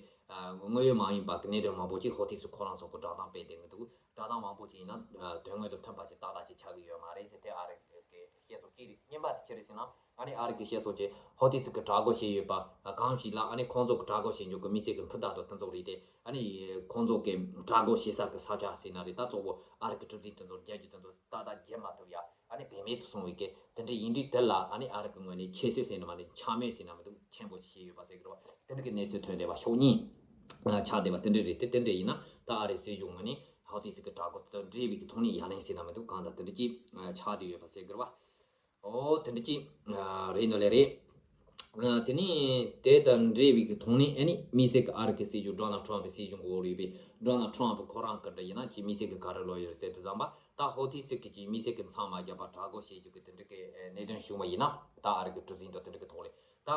དངོས་ཡོད་མ་ཡིན་པ་གི་གནད་དོན་མང་པོ་ཅིག་ཧོ་ཏི་སི་ཁོ་རང་ཚོ་གི་བསྒྲགས་གཏམ་སྤེལ་བསྡད་གི་འདུག་བསྒྲགས་གཏམ་མང་པོ་ཅིག་ཡིན་ན་དོན་དངོས་དང་མཐུན་པ་ཅིག་ཏག་ཏག་ཅིག་ཆགས་གི་ཡོད་མ་རེད་ཟེར་ཏེ་ཨ་རི་གི་བཤད་སྲོལ་གཅིག་རེད། གཉིས་པ་དེ་ཅི་རེད་ཟེར་ན་ཨ་ནི་ཨ་རི་གི་བཤད་སྲོལ་གྱི་ཧོ་ཏི་སི་གི་དྲག་རྒོལ་བྱས་ཡོད་པ་གང་ཞིག་ལ་ཨ་ནི་ཁོང་ཚོ་གི་དྲག་རྒོལ་བྱེད་རྒྱུ་གི་དམིགས་བསལ་གི་འཕུར་མདའ་དང་དེ་ཚོ་རེད་དེ། ཨ་ནི་ཁོང་ཚོ་གི་དྲག་རྒོལ་བྱེད་ས་གི་ས་ཆ་ཟེར་ན་རེད། ད་གཙོ་བོ་ཨ་རི་གི་གྲུ་གཟིངས་དེ་ཚོ་རྒྱག་རྒྱུ་དེ་ཚོ་ཏག་ཏག་རྒྱག་མ་ཐུབ་ཡ་ཨ་ནི་བེད་མེད་དུ་སོང་བའི་གི་དེ་འདྲ་ཡིན་དུས་དེ་ལ་ཨ་ནི་ཨ་རི་གི་ངོས་ནས་ཁྱད་གསོད་ཟེར་ན་མ་ནི་འཕྱ་སྨོད་ཟེར་ན་མི་འདུག་ཆེན་པོ་ཞིག་བྱས་ཡོད་པ་ཟེར་གི་རེད་བ། དེ་འདྲ་གི་གནས་ཚུལ་ཐོན་བསྡད་པ་ཕྱོགས་གཉིས་ཆགས་བསྡད་པ་དེ་འདྲ་རེད་དེ། དེ་འདྲ་ཡིན་ན་ད་ཨ་རིའི་སྲིད་གཞུང་ངོས་ནས་ཧོ་ཏི་སི་གི་དྲག་རྒོལ་དེ་དང་འབྲེལ་བའི་གི་ཐོག་ནས་ཡ་ལན་ཟེར་ན་མི་འདུག་གང་ལྟར་དེ་འདྲ་ཅིག་ཆགས་བསྡད་ཡོད་པ་ཟེར་གི་རེད་བ། ཨོ་དེ་འདྲ་ཅིག་རེད་ནོ་ལེ་རེད། དེ་ནས་དེ་དང་འབྲེལ་བའི་གི་ཐོག་ནས་ཨ་ནི་དམིགས་བསལ་གི་ཨ་རི་གི་སྲིད་གཞུང་ཌོ་ནལ་ཊམ་པི་སྲིད་གཞུང་གི་འོག་ལ་ཡོད་པའི་ཌོ་ནལ་ཊམ་པི་ཁོ་རང་གི་འདྲ་ཡིན་ན་ཅིག་དམིགས་བསལ་གི་ག་རེ་ལོ་ཡོད་རེད་ཟེར་དུས་ཙམ་པ། ད་ཧོ་ཏི་སི་གི་ཅིག་དམིགས་བསལ་གི་མཚམས་མ་བརྒྱབ་པ་དྲག་རྒོལ་བྱེད་རྒྱུ་གི་དེ་འདྲ་གི་གནད་དོན་བྱུང་བ་ཡིན་ན་ད་ཨ་རི་གི་གྲུ་གཟིངས་དང་དེ་འདྲ་གི་ཐོག་ལས་ད་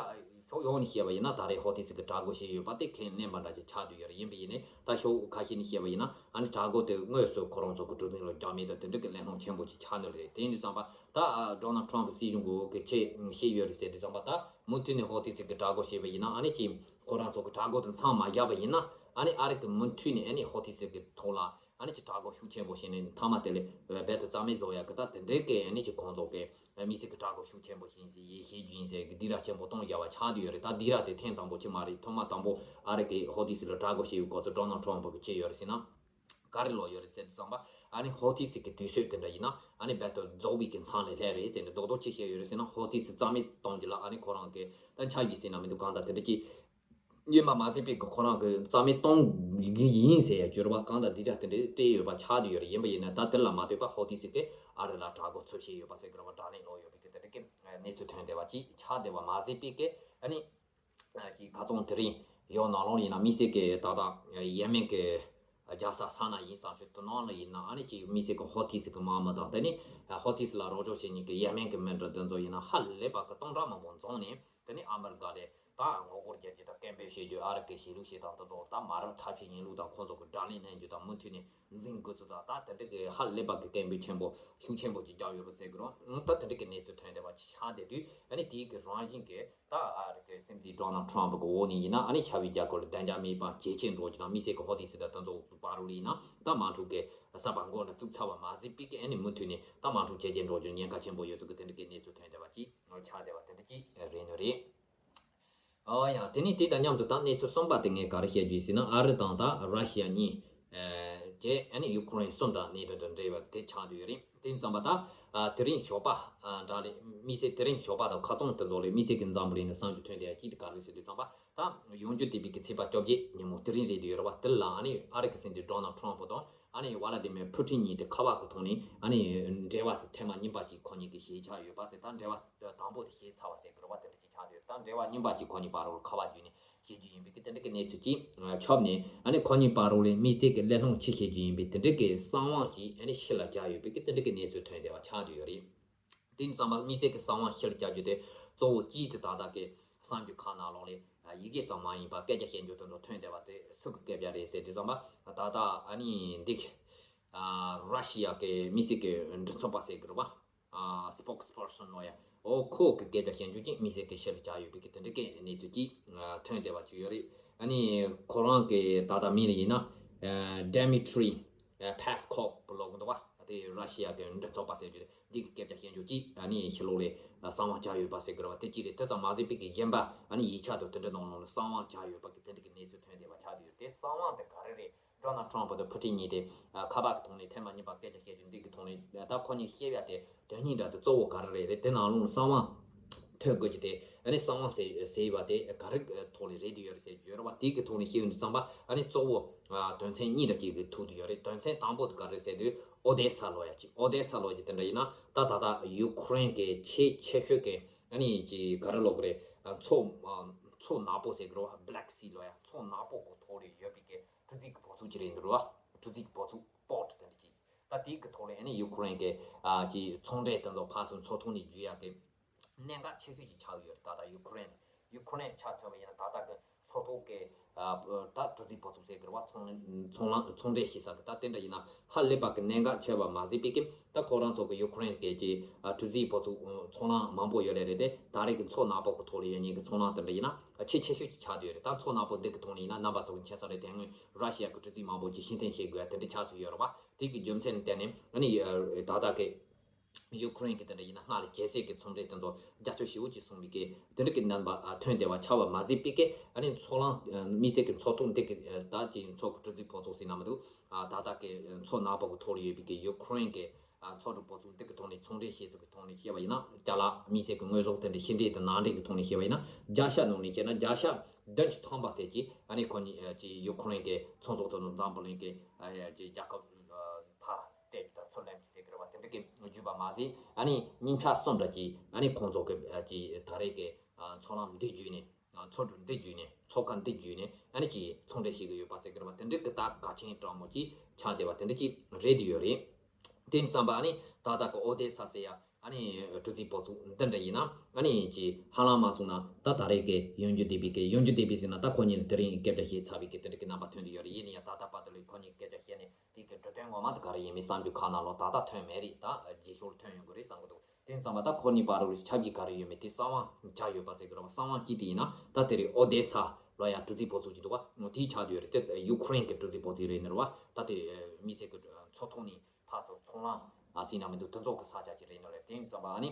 ཕྱོགས་ཡོངས་ནས་བཤད་པ་ཡིན་ན་ད་རེས་ཧོ་ཏི་སི་གི་དྲག་རྒོལ་བྱས་ཡོད་པ་དེ་ཁས་ལེན་པ་འདྲ་ཅིག་ཆགས་བསྡད་ཡོད་རེད། ཡིན་པ་ཡིན་ནའི་ད་ཕྱོགས་ཁ་ཤས་ནས་བཤད་པ་ཡིན་ན་ཨ་ནི་དྲག་རྒོལ་དེ་དངོས་སུ་ཁོ་རང་ཚོ་གི་གྲུ་གཟིངས་ལ་རྒྱག་མེད་དང་དེ་འདྲ་གི་གླེང་སློང་ཆེན་པོ་ཅིག་ཆགས་ནི་རེད། དེ་ཡིན་དུས་ཙམ་པ་ད་ཌོ་ནལ་ཊམ་པི་སྲིད་གཞུང་གི་གི་ཆེད་བཤད་ཡོད་རེད་ཟེར་དུས་ཙམ་པ་ད་མུ་མཐུད་ནས་ཧོ་ཏི་སི་གི་དྲག་རྒོལ་བྱས་པ་ཡིན་ན་ཨ་ནི་ཅིག་ཁོ་རང་ཚོ་གི་དྲག་རྒོལ་དེ་མཚམས་མ་བརྒྱབ་པ་ཡིན་ན་ཨ་ནི་ཨ་རི་གི་མུ་མཐུད་ནས་ཨ་ནི་ཧོ་ཏི་སི་གི་ཐོག་ལ་ཨ་ནི་ཅིག་དྲག་རྒོལ་ཤུགས་ཆེན་པོ་བྱས་ནས་མཐའ་མ་དེ་ལས་རྦད་དེ་རྩ་མེད་བཟོ་ཡག་གི་ད་དེ་འདྲའི་གི་ཨ་ནི་ཅིག་ཁོང་ཚོ་གི་དམིགས་བསལ་གི་དྲག་རྒོལ་ཤུགས་ཆེན་པོ་བྱས་ཟེར་ཡེ་ཤེས་རྒྱུ་ཡིན་ཟེར་གི་སྡིགས་ར་ཆེན་པོ་གཏོང་བཞག་པ་ཆགས་བསྡད་ཡོད་རེད། ད་སྡིགས་ར་དེ་ཐེངས་དང་པོ་ཅིག་མ་རེད། ཐོག་མ་དང་པོ་ཨ་རི་གི་ཧོ་ཏི་སི་ལ་དྲག་རྒོལ་བྱས་ཡོད་སྐབས་སུ་ཌོ་ནལ་ཊམ་པི་གི་བྱས་ཡོད་རེད་ཟེར་ན་ག་རེ་ལོག་ཡོད་རེད་ཟེར་དུས་ཙམ་པ་ཨ་ནི་ཧོ་ཏི་སི་གི་དུས་ཚོད་དེ་འདྲ་ཡིན་ན་ཨ་ནི་རྦད་དེ་རྫོགས་པའི་གི་མཚམས་ལས་ལྷག་རེད་ཟེར་ནས་རྡོག་རྡོག་ཅིག་བཤད་ཡོད་རེད་ཟེར་ན་ཧོ་ཏི་སི་རྩ་མེད་གཏོང་རྒྱུ་ལ་ཨ་ནི་ཁོ་རང་གི་ད་འཆར་གཞི་ཟེར་ན་མི་འདུག་གང་ལྟར་དེ་འདྲ་ཅིག་ཡིན་པ་མ་ཟད་པའི་གི་ཁོ་རང་གི་རྩ་མེད་གཏོང་གི་ཡིན་ཟེར་ཡ་བསྒྱུར་བ་གང་དང་འདི་འདྲ་དེ་འདྲའི་སྤྲད་ཡོད་པ་ཆགས་བསྡད་ཡོད་རེད། ཡིན་པ་ཡིན་ན་ད་དེ་ལ་མ་ལྟོས་པར་ཧོ་ཏི་སི་གིས་ཨ་རི་ལ་དྲག་རྒོལ་ཚུར་བྱས་ཡོད་པ་ཟེར་གི་རེད་བ། དགྲ་ལན་སློག་ཡོད་པའི་གི་དེ་འདྲ་གི་གནས་ཚུལ་ཐོན་བསྡད་པ་ཅིག་ཆགས་བསྡད་པ་མ་ཟད་པའི་གི་ཨ་ནི་གི་ཁ་ཚོན་དེ་རིང་ཡོད་ནང་ལོགས་ཡིན་ན་དམིགས་བསལ་གི་ད་ལྟ་ཡེ་མེན་གི་རྒྱལ་ས་སཱ་ན་ཡིན་ཙང་ཆུ་དེ་ནང་ལ་ཡིན་ན་ཨ་ནི་གི་དམིགས་བསལ་གི་ཧོ་ཏི་སི་གི་དམག་མི་དང་དེ་ནི་ཧོ་ཏི་སི་ལ་རོགས་སྐྱོར་བྱེད་མཁན་གི་ཡེ་མེན་གི་མི་འདྲ་དེ་ཚོ་ཡིན་ན་ཧ་ལས་པ་གི་སྟོང་ཕྲག་མང་པོ་འཛོམས་ནས། དེ་ནས་ཨ་མི་རི་ཀ་ལས་ད་ངོ་རྒོལ་རྒྱག་རྒྱུ་དང་སྐད་འབོད་བྱེད་རྒྱུ་ཨ་རི་གི་གཞིས་ལུས་བྱེད་སྟངས་དེ་ཚོ་དང་མ་རབས་ཐབས་ཤེས་ཡིན་ལུགས་དང་ཁོང་ཚོ་གི་དགྲ་ལན་ལེན་རྒྱུ་དང་མུ་མཐུད་ནས་འཛིང་དགོས་ཚུལ་དང་ད་དེ་འདྲ་གི་ཧ་ལས་པ་གི་སྐད་འབོད་ཆེན་པོ་ཤུགས་ཆེན་པོ་ཅིག་བརྒྱབ་ཡོད་པ་ཟེར་གི་རེད། ད་དེ་འདྲ་གི་གནས་ཚུལ་ཐོན་བསྡད་པ་ཆགས་བསྡད་དུས་ཨ་ནི་དེའི་གི་རང་བཞིན་གི་ད་ཨ་རི་གི་སྲིད་འཛིན་ཌོ་ནལ་ཊམ་པ་གི་འོག་ནས་ཡིན་ན་ཨ་ནི་ཤ་བའི་རྒྱལ་ཁབ་ལ་བདེ་འཇགས་མེད་པ་ཇེ་ཆེར་འགྲོ་རྒྱུ་དང་དམིགས་བསལ་གི་ཧོ་ཏི་སི་དང་དེ་ཚོ་བར་ལ་ཡིན་ན་ད་དམག་འཁྲུག་གི་ས་བར་མགོ་ལ་བཙུགས་ཚར་བ་མ་ཟད་པའི་གི་ཨ་ནི་མུ་མཐུད་ནས་ད་དམག་འཁྲུག་ཇེ་ཆེར་འགྲོ་རྒྱུ་ཉེན་ཁ་ཆེན་པོ་ཡོད་ཚུལ་གི་དེ་འདྲ་གི་གནས་ཚུལ་ཐོན་བསྡད་པ་ཅིག་ཆགས་བསྡད་པ་དེ་འདྲ་ཅིག་རེད་ནི་རེད། ཨོ་ཡ། དེ་ནས་དེ་དང་མཉམ་དུ་ད་གནས་ཚུལ་གསུམ་པ་དེ་ངས་ག་རེ་བཤད་རྒྱུ་ཡིན་ཟེར་ན། ཨ་རི་དང་ད་ར་ཤི་ཡ་གཉིས། ཨ་བཅས་ཨ་ནི་ཡུ་ཀེ་རེན་གསུམ་དང་གནད་དོན་དང་འབྲེལ་བ་དེ་ཆགས་བསྡད་ཡོད་རེད། དེ་ཙམ་པ་ད་ཨ་དེ་རིང་ཞོགས་པ་ཨ་འདྲ་ལས་དམིགས་བསལ་དེ་རིང་ཞོགས་པ་དང་ཁ་སང་དེ་ཚོ་ལས་དམིགས་བསལ་གྱི་འཛམ་བུ་གླིང་ནས་གསར་འགྱུར་ཐོན་བསྡད་ཡ་གཅིག་དེ་ག་རེ་ཟེར་དུས་ཙམ་པ། ད་ཡོང་རྒྱུ་བསྡད་པའི་གི་ཚེས་པ་བཅོ་བརྒྱད་ཉིན་མོ་དེ་རིང་རེད་འདུག་ཡོད་རེད་བ། དེ་ལ་ཨ་ནི་ཨ་རི་གི་སྲིད་འཛིན་ཌོ་ནལ་ཊམ་ཕུ་དང་ཨ་ནི་ཝ་ལ་ཏི་མེར་ཕུ་ཊིན་གཉིས་དེ་ཁ་པར་གི་ཐོག་ནས་ཨ་ནི་འབྲེལ་བ་དེ་ཐེངས་མ་གཉིས་པ་ཅིག་ཁོ་གཉིས་ཀྱིས་བྱས་ཆགས་ཡོད་པ་ཟེར། ད་འབྲེལ་བ་དང་པོ་དེ་བྱས་ཚར་བ་ཟེར་གི་རེད་བ། དེ་འདྲ་ཅིག་ཆགས་བསྡད་ཡོད། ད་འབྲེལ་བ་གཉིས་པ་ཅིག་ཁོ་གཉིས་བར་ལ་ཁ་པར་བརྒྱུད་ནས་བྱེད་རྒྱུ་ཡིན་པའི་གི་དེ་འདྲ་གི་གནས་ཚུལ་ཅིག་ཁྱབ་ནས། ཨ་ནི་ཁོ་གཉིས་བར་ལ་དམིགས་བསལ་གི་གླེང་སློང་ཅིག་བྱེད་རྒྱུ་ཡིན་པའི་དེ་འདྲ་གི་གསང་བ་ཅིག་ཨ་ནི་ཕྱི་ལ་རྒྱག་ཡོད་པའི་གི་དེ་འདྲ་གི་གནས་ཚུལ་ཐོན་བསྡད་པ་ཆགས་བསྡད་ཡོད་རེད། དེ་ཙམ་པ་དམིགས་བསལ་གྱི་གསང་བ་ཕྱིར་བསྐྱར་རྒྱུ་དེ་གཙོ་བོ་གཅིག་དེ་ད་ལྟ་གི་གསར་འགྱུར་ཁག་ནང་ལོགས་ལས་ཡི་གེ་ཙམ་མ་ཡིན་པར་སྐད་ཆ་བཤད་རྒྱུ་དེ་ཚོ་ཐོན་བསྡད་པ་དེ་སུ་གི་སྐད་ཆ་རེད་ཟེར་དུས་ཙམ་པ། ད་ལྟ་ཨ་ནི་འདི་གི་ཨ་ར་ཤི་ཡ་གི་དམིགས་བསལ་གྱི་མགྲིན་ཚབ་པ་ཟེར་གི་རེད་བ། ཨ་སི་པོག་སི་པར་སོན་ལོ་ཡ། ཨོ་ཁོ་གི་སྐད་ཆ་བཤད་རྒྱུ་གཅིག་དམིགས་བསལ་གྱི་ཕྱིར་བསྐྱར་ཡོད་པའི་གི་དེ་འདྲ་གི་གནས་ཚུལ་གཅིག་ཨ་ཐོན་བསྡད་པ་ཅིག་ཡོད་རེད། ཨ་ནི་ཁོ་རང་གི་ད་ལྟ་མིང་ལ་ཡིན་ན་ཨ་ཌི་མི་ཊི་རི་ཨ་པེ་སི་ཀོབ་ལབ་གི་འདུག་བ། དེ་ར་ཤི་ཡ་གི་མགྲིན་ཚབ་པ་ཟེར་རྒྱུ་འདི་གི་སྐད་ཆ་བཤད་རྒྱུ་གཅིག་ཨ་ནི་ཕྱི་ལོགས་ལས་གསང་བ་ཆགས་ཡོད་པ་ཟེར་གི་རེད་བ། དེ་གཅིག་རེད། དེ་ཙམ་མ་ཟད་པའི་གི་གཞན་པ་ཨ་ནི་ཡིག་ཆ་དང་དེ་འདྲ་ནང་ལོགས་ལ་གསང་བ་ཆགས་ཡོད་པ་གི་དེ་འདྲ་གི་གནས་ཚུལ་ཐོན་བསྡད་པ་ཆགས་བསྡད་ཡོད། དེ་གསང་བ་དེ་ག་རེ་རེད། ཌོ་ནལ་ཊམ་ཕུ་དང་ཕུ་ཊིན་གཉིས་དེ་ཨ་ཁ་པར་གི་ཐོག་ནས་ཐེངས་མ་གཉིས་པ་སྐད་ཆ་བཤད་རྒྱུ་འདི་གི་ཐོག་ནས་ད་ཁོ་གཉིས་བཤད་ཡ་དེ་དོན་སྙིང་འདྲ་དེ་གཙོ་བོ་ག་རེ་རེད། དེ་ནང་ལོགས་ལ་གསང་བ་ཐོན་དགོས་ཀྱི་དེ་ཨ་ནི་གསང་བ་ཟེར་ཟེར་བ་དེ་ག་རེ་ཐོག་ལས་རེད་དུ་ཡོད་རེད་ཟེར་རྒྱུ་ཡོད་རེད་བ། དེ་གི་ཐོག་ནས་བཤད་ཡོང་དུས་ཙམ་པ་ཨ་ནི་གཙོ་བོ་ཨ་དོན་ཚན་གཉིས་འདྲ་གཅིག་གི་ཐུག་དུ་ཡོད་རེད། དོན་ཚན་དང་པོ་དེ་ག་རེ་ཟེར་དུས་ཨོ་དེ་ས་ལབ་ཡ་གཅིག་ཨོ་དེ་ས་ལབ་ཀྱི་དེ་འདྲ་ཡིན་ན་ད་ད་ལྟ་ཡུ་ཀེ་རེན་གྱི་ཆེས་ཆེ་ཤོས་ཀྱི་ཨ་ནི་ཀྱི་ག་རེ་ལབ་དགོས་རེད། ཨ་མཚོ་ཨ་མཚོ་ནག་པོ་ཟེར་གི་རེད་བ། བྷི་ལེག་སི་ལབ་ཡ། མཚོ་ནག་པོ་གི་ཐོག་ལ་ཡོད་པའི་གི་གྲུ་གཟིངས་ཀྱི་བུ་ཚུགས་ཅིག་རེད་འདུག་རེད་བ། གྲུ་གཟིངས་ཀྱི་བུ་ཚུགས་པོར་ཊི་དེ་འདྲ་ཅིག་ད་དེའི་གི་ཐོག་ལ་ཨ་ནི་ཡུ་ཀེ་རེན་གྱི་ཨ་ཀྱི་ཚོང་འབྲེལ་དེ་ཚོ་ཕར་ཚུར་མཚོ་ཐོག་ནས་བརྒྱུད་ཡ་གི་གནད་འགག་ཆེ་ཤོས་ཤིག་ཆགས་ཡོད་རེད། ད་ལྟ་ཡུ་ཀེ་རེན་ཡུ་ཀེ་རེན་ཆ་མཚོན་པ་ཡིན་ན་ད་ལྟ་གི་མཚོ་ཐོག་གི་ཨ་ད་གྲུ་གཟིངས་བུ་ཚུགས་ཟེར་གི་རེད་བ། ཚོང་ཚོང་ལམ་ཚོང་འབྲེལ་བྱེད་ས་གི་ད་དེ་འདྲ་ཡིན་ན་ཧ་ལས་པ་གི་གནད་འགག་ཆེ་བ་མ་ཟད་པའི་གི་ད་ཁོ་རང་ཚོ་གི་ཡུ་ཀེ་རེན་གི་ཀྱི་ཨ་གྲུ་གཟིངས་བུ་ཚུགས་ཚོང་ལམ་མང་པོ་ཡོད་ལེ་རེད་དེ། ད་རེས་ཀྱི་མཚོ་ནག་པོ་གི་ཐོག་ལ་ཡོད་མཁན་གི་ཚོང་ལམ་དེ་འདྲ་ཡིན་ན་ཨ་ཆེས་ཆེ་ཤོས་ཀྱི་ཆགས་བསྡད་ཡོད་རེད། ད་མཚོ་ནག་པོ་འདི་གི་ཐོག་ནས་ཡིན་ན་རྣམ་པ་ཚོ་གི་མཁྱེན་གསལ་རེད། དེ་སྔོན་ར་ཤི་ཡ་གི་གྲུ་གཟིངས་མང་པོ་ཅིག་ཕྱིར་འཐེན་བྱེད་དགོས་ཡ་དེ་འདྲ་ཆགས་ཚུལ་ཡོད་རེད་བ། དེ་གི་རྒྱུ་མཚན་ལ་བརྟེན་ནས་ཨ་ནི་ཨ་ད་ལྟ་གི་ཡུ་ཀེ་རེན་གྱི་དེ་འདྲ་ཡིན་ན་སྔར་ལས་ཇེ་མཛེས་ཀྱི་ཚོང་འབྲེལ་དེ་ཚོ་རྒྱ་ཆེ་ཞེ་པོ་ཅིག་སོང་བའི་གི་དེ་འདྲ་གི་རྣམ་པ་ཨ་ཐོན་བསྡད་པ་ཆགས་པ་མ་ཟད་པའི་གི་ཨ་ནི་མཚོ་ལམ་ཨ་དམིགས་བསལ་གྱི་མཚོ་ཐོག་འདི་གི་ཨ་ད་ཅིག་མཚོ་གི་གྲུ་གཟིངས་བུ་ཚུགས་ཟེར་ན་མི་འདུག་ཨ་ད་ལྟ་གི་མཚོ་ནག་པོ་གི་ཐོག་ལ་ཡོད་པའི་གི་ཡུ་ཀེ་རེན་གྱི་ཨ་མཚོ་གྲུ་བུ་ཚུགས་འདི་གི་ཐོག་ནས་ཚོང་འབྲེལ་བྱེད་ཚུལ་གྱི་ཐོག་ནས་བཤད་པ་ཡིན་ན། ཅ་ལག་དམིགས་བསལ་གྱི་དངོས་ཟོག་དེ་འདྲ་ཕྱི་འབྲེལ་དང་ནང་འབྲེལ་གྱི་ཐོག་ནས་བཤད་པ་ཡིན་ན་བརྒྱ་ཆ་ནང་ནས་བཤད་ན་བརྒྱ་ཆ་བདུན་ཅུ་ཐམ་པ་ཙམ་ཅིག་ཨ་ནི་ཁོ་གཉིས་ཨ་ཅིག་ཡུ་ཀེ་རེན་གྱི་ཚོང་ཟོག་དེ་ཚོ་འཛམ་བུ་གླིང་གི་ཨ་ཅིག་རྒྱལ་ཁབ་ཕར་སྤྲད་རྒྱུ་དང་ཚུར་ལེན་རྒྱུ་ཟེར་གི་རེད་བ། དེ་འདྲ་གི་བརྒྱུད་པ་མ་ཟད་ཨ་ནི་ཉིན་ཆ་གསུམ་འདྲ་ཅིག་ཨ་ནི་ཁོང་ཚོ་གི་ཨ་ཅིག་ད་རེས་ཀྱི་ཨ་ཚོང་ལམ་འདི་བརྒྱུད་ནས་ཨ་མཚོ་གྲུ་འདི་བརྒྱུད་ནས་མཚོ་ཁ་འདི་བརྒྱུད་ནས་ཨ་ནི་ཅིག་ཚོང་འབྲེལ་བྱེད་གི་ཡོད་པ་ཟེར་གི་རེད་བ། དེ་འདྲ་གི་ད་གལ་ཆེན་དྲང་མོ་ཅིག་ཆགས་བསྡད་པ་དེ་འདྲ་ཅིག་རེད་དུ་ཡོད་རེད། དེ་ཙམ་པ་ཨ་ནི་ད་ལྟ་གི་ཨོ་དེ་ས་ཟེར་ཡ་ཨ་ནི་གྲུ་གཟིངས་བུ་ཚུགས་འདི་འདྲ་ཡིན་ན་ཨ་ནི་ཅིག་ཧ་ལམ་མ་སོང་ན་ད་ད་རེས་ཀྱི་ཡོང་རྒྱུ་བསྡད་པའི་གི་ཡོང་རྒྱུ་བསྡད་པའི་ཟེར་ན་ད་ཁོ་གཉིས་ལ་དེ་རིང་སྐད་ཆ་བཤད་ཚར་བའི་གི་དེ་འདྲ་གི་རྣམ་པ་ཐོན་དུ་ཡོད་རེད། ཡིན་ན་ཡང་ད་ལྟ་བར་དུ་ལས་ཁོ་གཉིས་སྐད་ཆ་བཤད་ནས་དེ་གི་འབྲུ་དོན་ངོ་མ་དེ་ག་རེ་ཡིན་མིན་གསར་འགྱུར་ཁག་ནང་ལོགས་ད་ལྟ་ཐོན་མེད་རེད། ད་རྗེས་ཕྱོགས་ལ་ཐོན་ཡོང་གི་རེད་བསམ་གི་འདུག་དེ་ཙམ་པ་ད་ཁོ་གཉིས་བར་ལ་ཆབས་ཅིག་ག་རེ་ཡོད་མེད་དེ་གསང་བ་ཆགས་ཡོད་པ་ཟེར་གི་རེད་བ། གསང་བ་གཅིག་དེ་ཡིན་ན་ད་དེ་རིང་ཨོ་དེ་ས་ལ་ཡ་གྲུ་གཟིངས་བུ་ཚུགས་ཅིག་འདུག་བ། དེའི་ཆགས་ཡོད་རེད། དེ་ཡུ་ཀེ་རེན་གྱི་གྲུ་གཟིངས་བུ་ཚུགས་རེད་ནི་རེད་བ། ད་དེ་དམིགས་བསལ་གྱི་མཚོ་ཐོག་ནས་ཕར་ཚུར་ཚོང་ལམ་ཨ་ཟིན་ན་མི་འདུག་དེ་ཚོ་གི་ས་ཆ་ཅིག་རེད་ནི་རེད། དེ་ཙམ་པ་ཨ་ནི་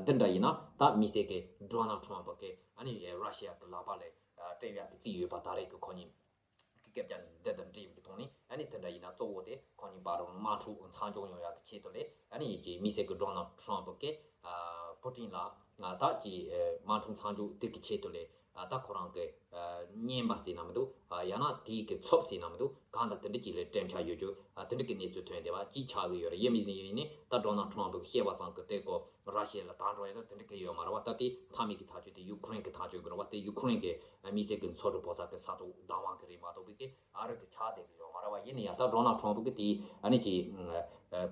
འདི་འདྲ་ཡིན་ན་ད་དམིགས་བསལ་གྱི་ཌོ་ནལ་ཊམ་ཕུ་གི་ཨ་ནི་ར་ཤི་ཡ་གི་ལག་པ་ལ་སྤྲད་ཡག་གི་རྩིས་ཡོད་པ་ད་རེས་ཀྱི་ཁོ་གཉིས། གི་སྐད་ཆ་འདི་དང་འབྲེལ་བའི་ཐོག་ནས་ཨ་ནི་དེ་འདྲ་ཡིན་ན་གཙོ་བོ་དེ་ཁོ་གཉིས་བར་དམག་འཁྲུག་མཚམས་འཇོག་ཡོང་ཡག་གི་ཆེད་དུ་ལས་ཨ་ནི་ཡིན་གྱི་དམིགས་བསལ་གྱི་ཌོ་ནལ་ཊམ་ཕུ་གིས་ཨ་པུ་ཏིན་ལ་ང་ད་ཀྱི་དམག་འཁྲུག་མཚམས་འཇོག་དེ་གི་ཆེད་དུ་ལས་ཨ་ད་ཁོ་རང་གི་ཨ་རྔན་པ་ཟེར་ན་མི་འདུག་ཨ་ཡང་ན་དེའི་གི་ཚབ་ཟེར་ན་མི་འདུག་གང་དང་དེ་འདྲ་ཅིག་ལས་སྤྲད་འཆར་ཡོད་རྒྱུ་ཨ་དེ་འདྲ་གི་གནས་ཚུལ་ཐོན་བསྡད་པ་ཅིག་ཆགས་ཀྱི་ཡོད་རེད། ཡིན་མིན་ཡིན་ནི་ད་ཌོ་ནལ་ཊམ་ཕུ་གིས་བཤད་པ་ཙམ་གི་དེ་ཀོ་ར་ཤི་ཡ་ལ་དང་འགྲོ་ཡ་ད་དེ་འདྲ་གི་ཡོད་མ་རེད་བ། ད་དེ་མཐའ་མའི་གི་ཐག་གཅོད་དེ་ཡུ་ཀེ་རེན་གི་ཐག་གཅོད་གི་རེད་བ། དེ་ཡུ་ཀེ་རེན་གི་དམིགས་བསལ་གྱི་མཚོ་གྲུ་བོ་ས་གི་ས་ཐོག་བདག་དབང་གི་རེད་མ་གཏོགས་པའི་གི་ཨ་རི་གི་ཆགས་བསྡད་གི་ཡོད་མ་རེད་བ། ཡིན་ན་ཡང་ད་ཌོ་ནལ་ཊམ་ཕུ་གི་དེ་ཨ་ནི་ཅིག་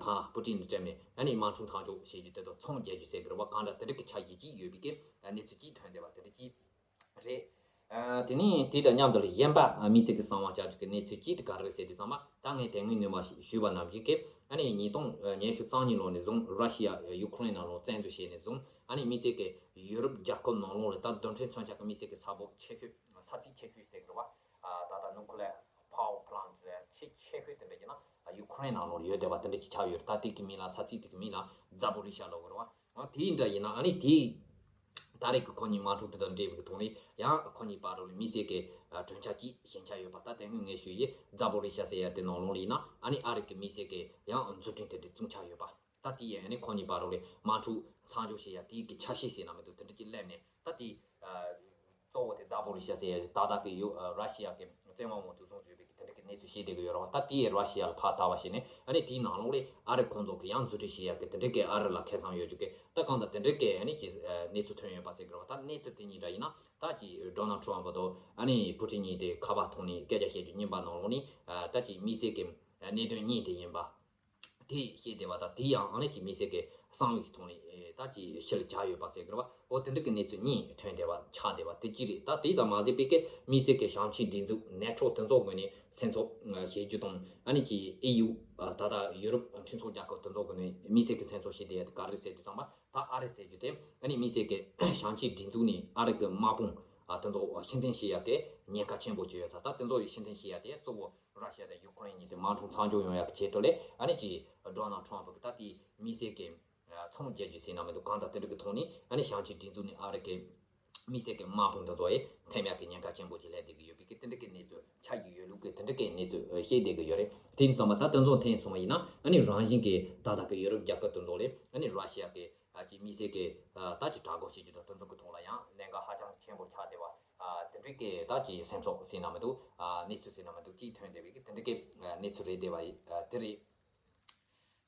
ཕ་པུ་ཏིན་ནི་སྤྲད་ནས་ཨ་ནི་དམག་འཁྲུག་མཚམས་འཇོག་བྱེད་རྒྱུ་དེ་དང་ཚོང་རྒྱག་རྒྱུ་ཟེར་གི་རེད་བ། གང་འདྲ་དེ་འདྲ་གི་ཆ་ཡིག་ཅིག་ཡོད་པའི་གི་གནས་ཚུལ་ཅིག་ཐོན་བསྡད་པ་དེ་འདྲ་ཅིག་རེད། ཨ་དེ་ནས་དེ་དང་མཉམ་དུ་ལ་གཞན་པ་ཨ་དམིགས་བསལ་གྱི་གསང་བ་བྱ་རྒྱུ་གི་གནས་ཚུལ་གཅིག་དེ་ག་རེ་རེད་ཟེར་དུས་ཙམ་པ། ད་ངས་དེ་སྔོན་ནས་མ་ཞུས་པ་ནང་བཞིན་གི་ཨ་ནི་ཉིས་སྟོང་ཉི་ཤུ་རྩ་གཉིས་ལོ་ནས་བཟུང་ར་ཤི་ཡ་ཡུ་ཀེ་རེན་ནང་ལོགས་བཙན་འཛུལ་བྱས་ནས་བཟུང་ཨ་ནི་དམིགས་བསལ་གི་ཡུ་རོབ་རྒྱལ་ཁབ་ནང་ལོགས་ལ་ད་རྡུལ་ཕྲན་མཚོན་ཆ་གི་དམིགས་བསལ་གི་ས་བབ་ཆེ་ཤོས་ས་ཚིགས་ཆེ་ཤོས་ཟེར་གི་རེད་བ། ཨ་ད་ལྟ་ནུ་ཁི་ལེ་ཡར་པ་ཝར་པ་ལན་ཊི་ལ་ཆེས་ཆེ་ཤོས་དེ་འདྲ་ཡིན་ན་ཡུ་ཀེ་རེན་ནང་ལོགས་ཡོད་བསྡད་པ་དེ་འདྲ་ཅིག་ཆགས་ཡོད་རེད། ད་དེ་གི་མིང་ལ་ས་ཚིགས་དེ་གི་མིང་ལ་ཛ་པོ་རི་ཤ་ལབ་གི་རེད་བ། ཨ་དེ་འདྲ་ཡིན་ན་ཨ་ནི་དེ། ད་ ད་རེས་ཀྱི་ཁོ་གཉིས་དམག་འཁྲུག་དེ་དང་འབྲེལ་བའི་ཐོག་ནས་ཡང་ཁོ་གཉིས་བར་ལ་མི་སེར་གྱི་ཨ་གྲོས་འཆར་གྱི་ཞན་ཆ་ཡོད་པ། ད་དེ་སྔོན་ངས་ཞུས་ཡི་ཛ་པོ་རི་ཤ་ཟེར་ཡ་དེ་ནང་ལོགས་ལ་ཡིན་ན་ཨ་ནི་ཨ་རི་གི་མི་སེར་གྱི་ཡང་མཛུབ་སྟོན་དེ་འདྲ་བཙུགས་འཆར་ཡོད་པ། ད་དེ་ཡང་ཨ་ནི་ཁོ་གཉིས་བར་ལ་དམག་འཁྲུག་མཚམས་འཇོག་བྱེད་ཡ་དེའི་གི་ཆ་ཤས་ཟེར་ན་མི་འདུག་དེ་འདྲ་ཅིག་སླེབས་ནས། ད་དེ་ཨ་གཙོ་བོ་དེ་ཛ་པོ་རི་ཤ་ཟེར་ཡ་ད་ལྟ་གི་ཡོ་ཨ་ར་ཤི་ཡ་གི་བཙན་དབང་འོག་ཏུ་བཟུང་བཟོས་པའི་གི་དེ་འདྲ་གི་གནས་ཚུལ་བཤད་བསྡད་གི་ཡོད་རེད་བ། ད་དེ་ཡི་ར་ཤི་ཡ་ལ་ཕར་ལྟ་བ་བྱས་ནས་ཨ་ནི་དེའི་ནང་ལོགས་ལ་ཨ་རི་ཁོང་ཚོ་གི་ཡང་མཛུབ་ཁྲིད་བྱེད་ཡ་གི་དེ་འདྲ་གི་ཨ་རི་ལ་ཁེ་བཟང་ཡོད་རྒྱུ་གི་ད་གང་ལྟར་དེ་འདྲ་གི་ཨ་ནི་གི་ཨ་གནས་ཚུལ་ཐོན་ཡོད་པ་ཟེར་གི་རེད་བ། ད་གནས་ཚུལ་དེ་གཉིས་འདྲ་ཡིན་ན་ད་ཀྱི་ཌོ་ནལ་ཊམ་ཕ་དང་ཨ་ནི་ཕུ་ཊིན་གཉིས་དེ་ཁ་པར་ཐོག་ནས་སྐད་ཆ་བཤད་རྒྱུ་རྙིང་པ་ནང་ལོགས་ནས་ཨ་ད་ཀྱི་དམིགས་བསལ་གི་གནད་དོན་གཉིས་དེ་ཡིན་པ། དེ་བཤད་བསྡད་པ་དང་། དེ་ཡང་ཨ་ནི་ཀྱི་དམིགས་བསལ་གྱི་གསང་བའི་ཐོག་ནས་ཨེ་ད་ཀྱི་ཕྱིར་བྱ་ཡོད་པ་ཟེར་གི་རེད་བ། འོ་དེ་འདྲ་གི་གནས་ཚུལ་གཉིས་ཐོན་བསྡད་པ་ཆགས་བསྡད་པ་དེ་གཅིག་རེད། ད་དེ་ཙམ་མ་ཟད་པའི་གི་དམིགས་བསལ་གྱི་བྱང་ཆིངས་སྒྲིག་འཛུགས་ནེ་ཊོ་དེ་ཚོ་ངོས་ནས་སེམས་འཚབ་བྱེད་རྒྱུ་དང་། ཨ་ནི་ཀྱི་ཨེ་ཡུ་ད་ལྟ་ཡུ་རོབ་མཐུན་ཚོགས་རྒྱལ་ཁབ་དེ་ཚོ་ངོས་ནས་དམིགས་བསལ་གྱི་སེམས་འཚབ་བྱེད་བསྡད་ཡ་དེ་ག་རེ་ཟེར་དུས་ཙམ་པ། ད་ཨ་རི་ཟེར་རྒྱུ་དེ་ཨ་ནི་དམིགས་བསལ་གྱི་བྱང་ཆིངས་སྒྲིག་འཛུགས་ནས་ཨ་རི་གི་དམག་དཔུང་ཨ་དེ་ཚོ་ཕྱིར་འཐེན་བྱེད་ཡ་གི་ཉེན་ཁ་ཆེན་པོ་ཅིག་ཡོད་ས། ད་དེ་ཚོ་ཡི་ཕྱིར་འཐེན་བྱེད་ཡ་དེ་གཙོ་བོ་ར་ཤི་ཡ་དང་ཡུ་ཀེ་རེན་གཉིས་དེ་དམག་འཁྲུག་མཚམས་འཇོག་ཡོང་ཡག་གི་ཆེད་དུ་ལས་ཨ་ནི་ཀྱི་ཌོ་ནལ་ཊམ་ཕ་གི་ད་ལྟའི་དམིགས་བསལ་གྱི་ཚོང་རྒྱག་རྒྱུ་ཟེར་ན་མི་འདུག་གང་ལྟར་དེ་འདྲ་གི་ཐོག་ནས་ཨ་ནི་བྱང་ཆིངས་སྒྲིག་འཛུགས་ནས་ཨ་རི་གི་དམིགས་བསལ་གྱི་དམག་དཔུང་དེ་ཚོ་ཡི་འཐེན་ཡག་གི་ཉེན་ཁ་ཆེན་པོ་ཅིག་སླེབས་བསྡད་ཀྱི་ཡོད་པའི་གི་དེ་འདྲ་གི་གནས་ཚུལ་ཆགས་ཀྱི་ཡོད་ལུགས་ཀྱི་དེ་འདྲ་གི་གནས་ཚུལ་བཤད་བསྡད་ཀྱི་ཡོད་རེད། དེ་ཡིན་ཙང་མ་ད་དེ་ཚོ་འཐེན་སོང་བ་ཡིན་ན་ཨ་ནི་རང་བཞིན་གྱི་ད་ལྟ་གི་ཡུ་རོབ་རྒྱལ་ཁབ་དེ་ཚོ་ལས་ཨ་ནི་ར་ཤི་ཡ་གི་ཨ་ཀྱི་དམིགས་བསལ་གྱི་ཨ་ད་ཀྱི་དྲག་རྒོལ་བྱེད་རྒྱུ་དང་དེ་ཚོ་གི་ཐོག་ལ་ཡང་གནད་འགག་ཧ་ཅང་ཆེན་པོ་ཆགས་བསྡད་པ། ཨ་དེ་འདྲའི་གི་ད་ཀྱི་སེམས་ཚོགས་ཟེར་ན་མི་འདུག་ཨ་གནས་ཚུལ་ཟེར་ན་མི་འདུག་ཅིག་ཐོན་བསྡད་པའི་གི་དེ་འདྲའི་གི་ཨ་གནས་ཚུལ་རེད་བསྡད་པ་ཡི་ཨ་དེ་རེད།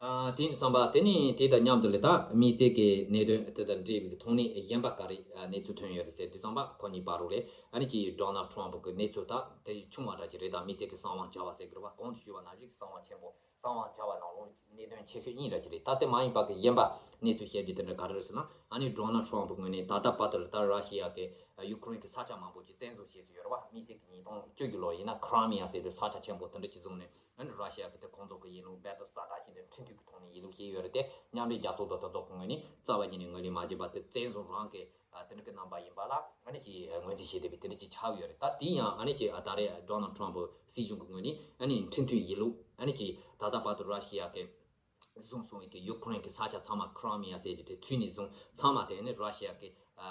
ཨ་དེ་ཡིན་དུས་ཙམ་པ་དེ་ནི་དེ་དང་མཉམ་དུ་ལས་ད་དམིགས་བསལ་གྱི་གནད་དོན་དེ་དང་འབྲེལ་བའི་གི་ཐོག་ནས་གཞན་པ་ག་རེ་ཨ་གནས་ཚུལ་ཐོན་ཡོད་རེད་ཟེར་དུས་ཙམ་པ། ཁོ་གཉིས་བར་རུ་ལས་ཨ་ནི་ཀྱི་ཌོ་ནལ་ཊམ་ཕ་གི་གནས་ཚུལ་ད་དེ་ཆུང་བ་འདྲ་ཅིག་རེད། ད་དམིགས་བསལ་གྱི་གསང་བ་བྱ་བ་ཟེར་གི་རེད་བ། གོང་དུ་ཞུས་པ་ནང་བཞིན་གྱི་གསང་བ་ཆེན་པོ། གསང་བ་བྱ་བ་ནང་ལོགས་གནད་དོན་ཆེ་ཤོས་གཉིས་ར་ཅིག་རེད། ད་དེ་མ་ཡིན་པ་གི་གཞན་པ་གནས་ཚུལ་བཤད་རྒྱུ་དེ་འདྲ་ག་རེ་རེད་ཟེར་ན། ཨ་ནི་ཌོ་ནལ་ཊམ་ཕ་ངོས་ནས་ད་ལྟ་བར་དུ་ལ་ད་ར་ཤི་ཡ་གི་ཡུ་ཀེ་རེན་གི་ས་ཆ་མང་པོ་ཅིག་བཙན་བཟུང་བྱས་ཟིན་ཡོད་རེད་བ། དམིགས་བསལ་གྱི་ཉིས་སྟོང་བཅུ་གི་ལོ་ཡིན་ན་ཁི་རི་མི་ཡ་ཟེར་བའི་ས་ཆ་ཆེན་པོ་དེ་འདྲ་ཅིག་བཟུང་ནས། ཨ་ནི་ར་ཤི་ཡ་གི་དེ་ཁོང་ཚོ་གི་ཡིན་ལུགས་རྦད་དེ་ཟ་དྲག་ཞིག་དེ་ཁྲིམས་མཐུན་གི་ཐོག་ནས་ཡིན་ལུགས་བཤད་ཡོད་རེད་དེ། མཉམ་འབྲེལ་རྒྱལ་ཚོགས་དང་དེ་ཚོ་གི་ངོས་ནས་རྩ་བ་ཉིད་ནས་ངོས་ལེན་མ་བྱས་པ་དེ་བཙན་བཟུང་རང་གི་ཨ་དེ་འདྲ་གི་རྣམ་པ་ཡིན་པ་ལ་ཨ་ནི་ཀྱི་ངོས་འཛིན་བྱེད་བསྡད་པའི་དེ་འདྲ་ཅིག་ཆགས་ཡོད་རེད། ད་དེ་ཡང་ཨ་ནི་ཀྱི་ཨ་ད་རེས་ཌོ་ནལ་ཊམ་ཕ་སྲིད་གཞུང་གི་ངོས་ནས་ཨ་ནི་མཐུན་མཐུན་ཡིན་ལུགས། ཨ་ནི་ཀྱི་ད་ལྟ་བར་དུ་ར་ཤི་ཡ་གི་བཟུང་སོང་བའི་གི་ཡུ་ཀེ་རེན་གི་ས་ཆ་ཚང་མ། ཁི་རི་མི་ཡ་ཟེར་གྱི་དེ་ཚུད་ནས་བཟུང་ཚང་མ་དེ་ཨ་ནི་ར་ཤི་ཡ་གི་ཨ་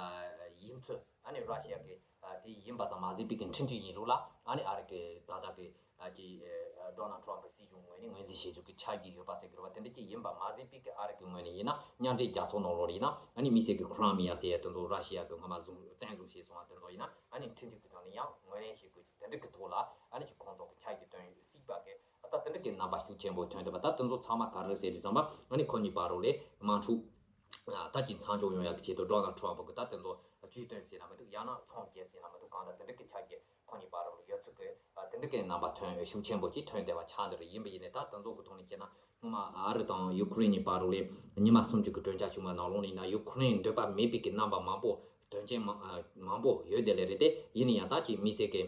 ཡིན་ཚུལ། ཨ་ནི་ར་ཤི་ཡ་གི་ཨ་དེ་ཡིན་པ་ཙམ་མ་ཟད་པའི་གི་མཐུན་མཐུན་ཡིན་ལུགས་ལ་ཨ་ནི་ཨ་རི་གི་ད་ལྟ་གི་ཨ་ཀྱི་ཨ་ཌོ་ནལ་ཊམ་ཕ་སྲིད་གཞུང་ངོས་ནས་ངོས་འཛིན་བྱེད་རྒྱུ་གི་ཆགས་ཀྱི་ཡོད་པ་ཟེར་གི་རེད་བ། དེ་འདྲ་ཅིག་ཡིན་པ་མ་ཟད་པའི་གི་ཨ་རི་གི་ངོས་ནས་ཡིན་ན་མཉམ་འབྲེལ་རྒྱལ་ཚོགས་ནང་ལོགས་ལ་ཡིན་ན་ཨ་ནི་དམིགས་བསལ་གི་ཁི་རི་མི་ཡ་ཟེར་ཡ་དེ་ཚོ་ར་ཤི་ཡ་གི་སྔོན་མ་བཟུང་བཙན་བཟུང་བྱས་སོང་བ་དེ་ཚོ་ཡིན་ན་ཨ་ནི་མཐུན་འགྱུར་གི་ཐོག་ནས་ཡང་ངོས་ལེན་བྱེད་དགོས་རྒྱུ་དེ་འདྲ་གི་ཐོག་ལ་ཨ་ནི་ཅིག་ཁོང་ཚོ་གི་ཆ་རྒྱུས་བཏོན་སྲིད་པ་གི་ད་དེ་འདྲ་གི་རྣམ་པ་ཤུགས་ཆེན་པོ་ཐོན་བསྡད་པ། ད་དེ་ཚོ་ཚང་མ་ག་རེ་ཟེར་དུས་ཙམ་པ་ཨ་ནི་ཁོ་གཉིས་བར་རུ་ལས་དམག་འཁྲུག་ད་ཅིག་མཚམས་འཇོག་ཡོང་ཡག་གི་ཆེད་དུ་ཌོ་ནལ་ཊམ་ཕ་གི་ད་དེ་ཚོ་ཇུས་བཏོན་ཟེར་ན་མི་འདུག་ཡང་ན་ཚོང་བརྒྱབ་ཟེར་ན་མི་འདུག་གང་ལྟར་དེ་འདྲ་གི་ཆ་རྒྱུས་ཁོ་གཉིས་བར་རུ་ཡོད་ཚུལ་གྱི་ཨ་དེ་འདྲ་གི་རྣམ་པ་ཐོན་ཤུགས་ཆེན་པོ་ཅིག་ཐོན་བསྡད་པ་ཆགས་འདི་རེད། ཡིན་པ་ཡིན་ནའི་ད་དེ་ཚོ་གི་ཐོག་ནས་བྱས་ན་སྔོན་མ་ཨ་རི་དང་ཡུ་ཀེ་རེན་གཉིས་བར་རུ་ལས་ཉི་མ་སུམ་ཅུ་གི་གྲོས་འཆར་བྱུང་བ་ནང་ལོགས་ནས་ཡིན་ན་ཡུ་ཀེ་རེན་འདོད་པ་མེད་པའི་གི་རྣམ་པ་མང་པོ། དོན་རྐྱེན་མང་ཨ་མང་པོ་ཡོད་བསྡད་ལེ་རེད་དེ། ཡིན་ན་ཡང་ད་ཅིག་དམིགས་བསལ་གི་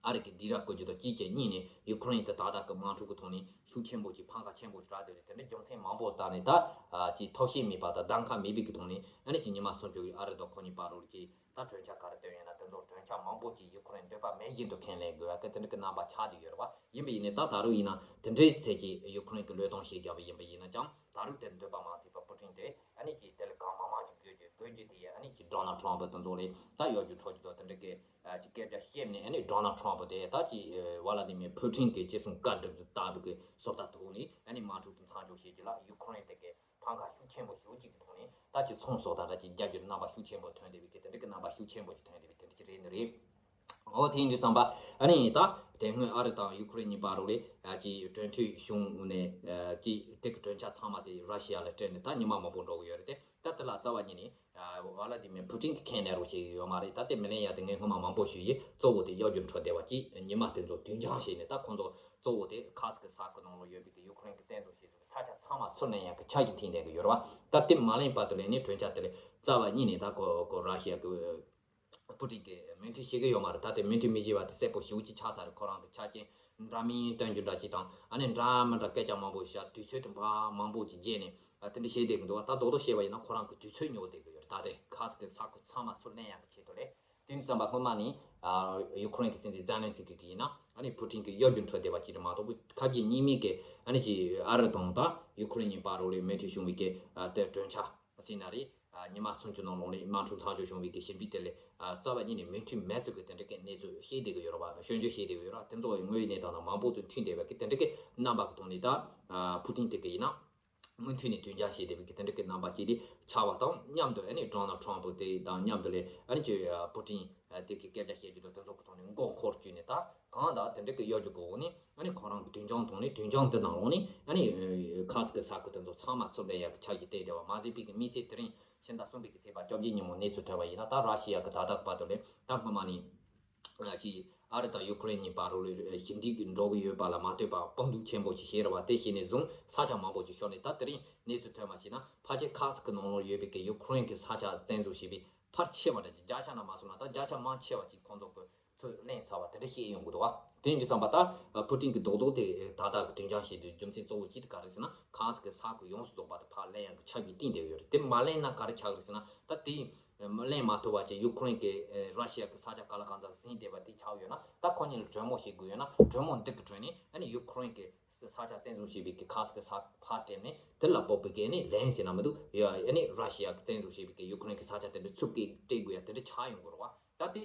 ཨ་རི་གི་སྡིགས་ར་བསྐུལ་རྒྱུ་དང་གཅིག་བྱས་གཉིས་ནས་ཡུ་ཀེ་རེན་དེ་ད་ལྟ་གི་དམག་འཁྲུག་གི་ཐོག་ནས་ཤུགས་ཆེན་པོ་ཅིག་ཕམ་ཁ་ཆེན་པོ་ཞིག་རག་བསྡད་རེད། དེ་འདྲ་རྒྱུ་མཚན་མང་པོ་བཏགས་ནས་ད་ཨ་ཅིག་ཐབས་ཤེས་མེད་པ་དང་གདམ་ཁ་མེད་པའི་གི་ཐོག་ནས་ཨ་ནི་ཅིག་ཉི་མ་སུམ་ཅུ་གི་ཨ་རི་དང་ཁོ་གཉིས་བར་རུ་ཅིག་ད་གྲོས་འཆར་ག་རེ་བཏོན་ཡོད་ན་དེ་ཚོ་གྲོས་འཆར་མང་པོ་ཅིག་ཡུ་ཀེ་རེན་འདོད་པ་མེད་བཞིན་དུ་ཁས་ལེན་དགོས་ཡ་གི་དེ་འདྲ་གི་རྣམ་པ་ཆགས་བསྡད་ཡོད་རེད་བ། ཡིན་པ་ཡིན་ནའི་ད་ད་རུང་ཡིན་ན་དེ་འདྲའི་ཚད་ཀྱི་ཡུ་ཀེ་རེན་གི་བློས་གཏོང་བྱེད་རྒྱུ་བ་ཡིན་པ་ཡིན་ན་ཀྱང་ད་རུང་དེར་འདོད་པ་མ་ཚིམ་པ་པུ་ཏིན་དེ་ཨ་ནི་ཅིག་དེ་ལ་གང་མང་མང་ཞིག་དགོས་རྒྱུ་དགོས་རྒྱུ་དེ་ཨ་ནི་ཅིག་ཌོ་ནལ་ཊམ་ཕ་དེ་ཚོ་ལས་ད་གཡོ་སྒྱུ་འཕྲོག་རྒྱུ་དང་དེ་འདྲ་གི་ཨ་ཅིག་སྐད་ཆ་བཤད་ནས། ཨ་ནི་ཌོ་ནལ་ཊམ་ཕ་དེ་ད་ཅིག་ཝ་ལ་ཏི་མིར་ཕུ་ཏིན་གི་ཅི་གསུང་བཀའ་སྒྲུབ་ཏུ་བཏགས་པའི་གི་བཟོ་ལྟ་ཐོག་ནས་ཨ་ནི་དམག་འཁྲུག་དེ་མཚམས་འཇོག་བྱེད་རྒྱུ་ལ་ཡུ་ཀེ་རེན་དེ་གི་ཕམ་ཁ་ཤུགས་ཆེན་པོ་ཞེ་པོ་ཅིག་གི་ཐོག་ནས་ད་ཅིག་ཚོང་ཟོག་དང་འདྲ་ཅིག་རྒྱག་རྒྱུ་རྣམ་པ་ཤུགས་ཆེན་པོ་ཐོན་བསྡད་པའི་གི་དེ་འདྲ་གི་རྣམ་པ་ཤུགས་ཆེན་པོ་ཅིག་ཐོན་བསྡད་པའི་དེ་འདྲ་ཅིག་རེད་འདི་རེད། འོ་དེ་ཡིན་དུས་ཙམ་པ་ཨ་ནི་ད་དེ་སྔོན་ཨ་རི་དང་ཡུ་ཀེ་རེན་གཉིས་བར་རུ་ལས་ཨ་ཅིག་གྲོས་མཐུན་བྱུང་ནས་ཨ་ཅིག་དེ་གི་གྲོས་འཆར་ཚང་མ་དེ་ར་ཤི་ཡ་ལ་སྤྲད་ནས་ད་ཉི་མ་མང་པོ་འགྲོ་གི་ཡོད་རེད་དེ། ད་དེ་ལ་རྩ་བ་ཉིད་ནས་ཝ་ལ་ཏི་མིར་ཕུ་ཏིན་གྱིས་ཁས་ལེན་རོགས་བྱེད་ཀྱི་ཡོད་མ་རེད། ད་དེ་མི་ལེན་ཡ་དེ་ངས་སྔོན་མ་མང་པོ་ཞུས་ཡིན། གཙོ་བོ་དེ་གཡོ་སྒྱུ་འཕྲོག་བསྡད་པ་ཅིག་ཉི་མ་དེ་ཚོ་དུས་འགྱངས་བྱས་ནས། ད་ཁོང་ཚོ་གཙོ་བོ་དེ་ཁ་སི་ཀི་ས་ཁུལ་ནང་ལ་ཡོད་པའི་གི་ཡུ་ཀེ་རེན་གྱིས་བཙན་བཟུང་བྱས་ས་ཆ་ཚང་མ་ཚུར་ལེན་ཡག་གི་འཆར་གཞི་འཐེན་བསྡད་ཀྱི་ཡོད་རེད་བ། ད་དེ་མ་ལེན་བར་དུ་ལས་ནི་གྲོས་འཆར་དེ་ལས་རྩ་བ་ཉིད་ནས་ད་ཁོ་ཁོ་ར་ཤི་ཡ་གི་ཕུ་ཏིན་གྱིས་མོས་མཐུན་བྱེད་ཀྱི་ཡོད་མ་རེད། ད་དེ་མོས་མཐུན་མི་བྱེད་པ་དེ་གསལ་པོ་ཞེ་པོ་ཅིག་ཆགས་ཚར་རེད། ཁོ་རང་གི་ཆ་རྐྱེན་འདྲ་མིན་སྟོན་རྒྱུ་འདྲ་ཅིག་དང་། ཨ་ནི་འདྲ་མི་འདྲ་སྐད་ཆ་མང་པོ་བཤད། དུས་ཚོད་དེ་འཕར་མང་པོ་ཅིག་བརྗེས་ནས་ཨ་དེ་འདྲ་བྱེད་བསྡད་ཀྱི་འདུག་བ། ད་རྡོག་རྡོག་བཤད་པ་ཡིན་ན་ཁོ་རང་གི་དུས་ཚོད་ཉོ་བསྡད་ཀྱི་ཡོད་རེད། ད་དེ་ཁ་སི་ཀི་ས་ཁུལ་ཚང་མ་ཚུར་ལེན་ཡག་གི་ཆེད་དུ་ལས། དེ་ནི་བསམ་པ་སྔོན་མ་ནས་ཨ་ཡུ་ཀེ་རེན་གྱི་སྲིད་འཛིན་ཛེ་ལན་སི་ཀི་གིས་ཡིན་ན་ཨ་ནི་ཕུ་ཏིན་གྱིས་གཡོ་སྒྱུ་འཕྲོག་བསྡད་པ་ཅིག་རེད་མ་གཏོགས། ཁ་གྱེས་གཉིས་མིན་གྱི་ཨ་ནི་ཅིག་ཨ་རི་དང་ད་ཡུ་ཀེ་རེན་གཉིས་བར་རུ་ལས་མོས་མཐུན་བྱུང་བའི་གི་ཨ་དེ་གྲོས་འཆར་ཟེར་ན་རེད། ཉི་མ་སུམ་ཅུ་ནང་ལོགས་ནས་དམག་འཁྲུག་མཚམས་འཇོག་བྱུང་བའི་གི་ཞི་འགྲིག་དེ་ལས་རྩ་བ་ཉིད་ནས་མོས་མཐུན་མེད་ཚུལ་གྱི་དེ་འདྲ་གི་གནས་ཚུལ་བཤད་བསྡད་ཀྱི་ཡོད་རེད་བ། སྐྱོན་བརྗོད་བཤད་བསྡད་ཀྱི་ཡོད་རེད་བ། དེ་ཚོ་ངོས་ནས་ད་ནང་མང་པོ་དང་མཐུན་བསྡད་པ་གི་དེ་འདྲ་གི་རྣམ་པ་གི་ཐོག་ནས་ད་ཕུ་ཏིན་དེ་གི་ཡིན་ན། མུ་མཐུད་ནས་མཐུན་རྐྱེན་བྱས་ཏེ་བའི་གི་དེ་འདྲ་གི་རྣམ་པ་ཅིག་དེ་ཆགས་པ་དང་མཉམ་དུ། ཨ་ནི་ཌོ་ནལ་ཊམ་ཕུ་དེ་དང་མཉམ་དུ་ལས་ཨ་ནི་ཅིག་ཕུ་ཏིན་དེ་གི་སྐད་ཆ་བཤད་རྒྱུ་དང་དེ་ཚོ་གི་ཐོག་ནས་མགོ་འཁོར་བཅུག་ནས། ད་གང་ལྟར་དེ་འདྲ་གི་གཡོ་སྒྱུ་གི་འོག་ནས་ཨ་ནི་ཁོ་རང་གི་མཐུན་རྐྱེན་ཐོག་ནས། མཐུན་རྐྱེན་དེ་ནང་ལོགས་ནས་ཨ་ནི་ཁ་སི་ཀི་ས་ཁུལ་དེ་ཚོ་ཚང་མ་ཚུར་ལེན་ཡག་གི་ཆ་གི་བལྟས་བསྡད་པ་མ་ཟད་པའི་གི་དམིགས་བསལ་དེ་རིང་ཕྱི་ཟླ་གསུམ་པའི་གི་ཚེས་པ་བཅོ་བརྒྱད་ཉིན་མོ་གནས་ཚུལ་ཐོན་པ་ཡིན་ན། ད་ར་ཤི་ཡ་གི་ད་ལྟ་བར་དུ་ལས་ད་སྔོན་མ་ནས། ཅིག་ཨ་རི་དང་ཡུ་ཁུ་རེན་གཉིས་བར་ལ་ཞི་འགྲིག་འགྲོ་གི་ཡོད་པ་ལ་མ་ལྟོས་པར་དཔུང་སྡུད་ཆེན་པོ་ཞིག་བྱས་རེད་བ། དེ་བྱས་ནས་བཟུང་ས་ཆ་མང་པོ་ཞིག་ཤོར་ནས། ད་དེ་རིང་གནས་ཚུལ་ཐོན་པ་ཞིག་ན། ཕལ་ཆེར་ཁ་སི་ཀི་ནང་ལོགས་ཡོད་པའི་གི་ཡུ་ཁུ་རེན་གྱི་ས་ཆ་བཙན་འཛུལ་བྱས་པའི་ཕལ་ཆེ་བ་འདྲ་ཅིག་བརྒྱ་ཆ་ན་མ་སོང་ན་ད་བརྒྱ་ཆ་མང་ཆེ་བ་ཅིག་ཁོང་ཚོ་གི་ཚུར་ལེན་ཚར་བ་དེ་འདྲ་བཤད་ཡོང་གི་འདུག་བ། དེ་ཡིན་དུས་ཙམ་པ་ད་ཕུ་ཏིན་གྱི་རྡོག་རྡོག་དེ་ད་ལྟ་གི་མཐུན་རྐྱེན་བྱེད་དུས་རྒྱུ་མཚན་གཙོ་བོ་གཅིག་དེ་ག་རེ་ཟེར་ན། ཁ་སི་ཀི་ས་ཁུལ་ཡོངས་སུ་རྫོགས་པ་དེ་ཕར་ལེན་ཡག་གི་ཆབ་ཡིག་བཏིང་བསྡད་ཡོད་རེད། དེ་མ་ལེན་ན་ག་རེ་ཆགས་ཀྱི་རེད་ཟེར་ན། ད་དེ་ལེན་མ་ཐུབ་པ་བྱས་ཡུ་ཁུ་རེན་གྱིས་ར་ཤི་ཡ་གི་ས་ཆ་ག་ལ་གང་འཚམ་ཟིན་བསྡད་པ་དེ་ཆགས་ཡོད་ན། ད་ཁོ་གཉིས་ལ་གྲོས་མོལ་བྱེད་དགོས་ཡོད་ན། གྲོས་མོལ་འདི་གི་ཁྲོད་ནས་ཨ་ནི་ཡུ་ཁུ་རེན་གྱི་ས་ཆ་བཙན་བཟུང་བྱས་པའི་གི་ཁ་སི་ཀི་ས་ཁུལ་ཕར་སྤྲད་ནས། དེ་ལ་སྤོབས་པའི་གི་ཨ་ནི་ལན་ཟེར་ན་མི་འདུག་ཡ། ཨ་ནི་ར་ཤི་ཡ་གི་བཙན་བཟུང་བྱས་པའི་གི་ཡུ་ཁུ་རེན་གྱི་ས་ཆ་དེ་འདྲ་ཚུར་སྤྲད་དགོས་ཡ་དེ་འདྲ་ཆགས་ཡོང་གི་རེད་བ། ད་དེ་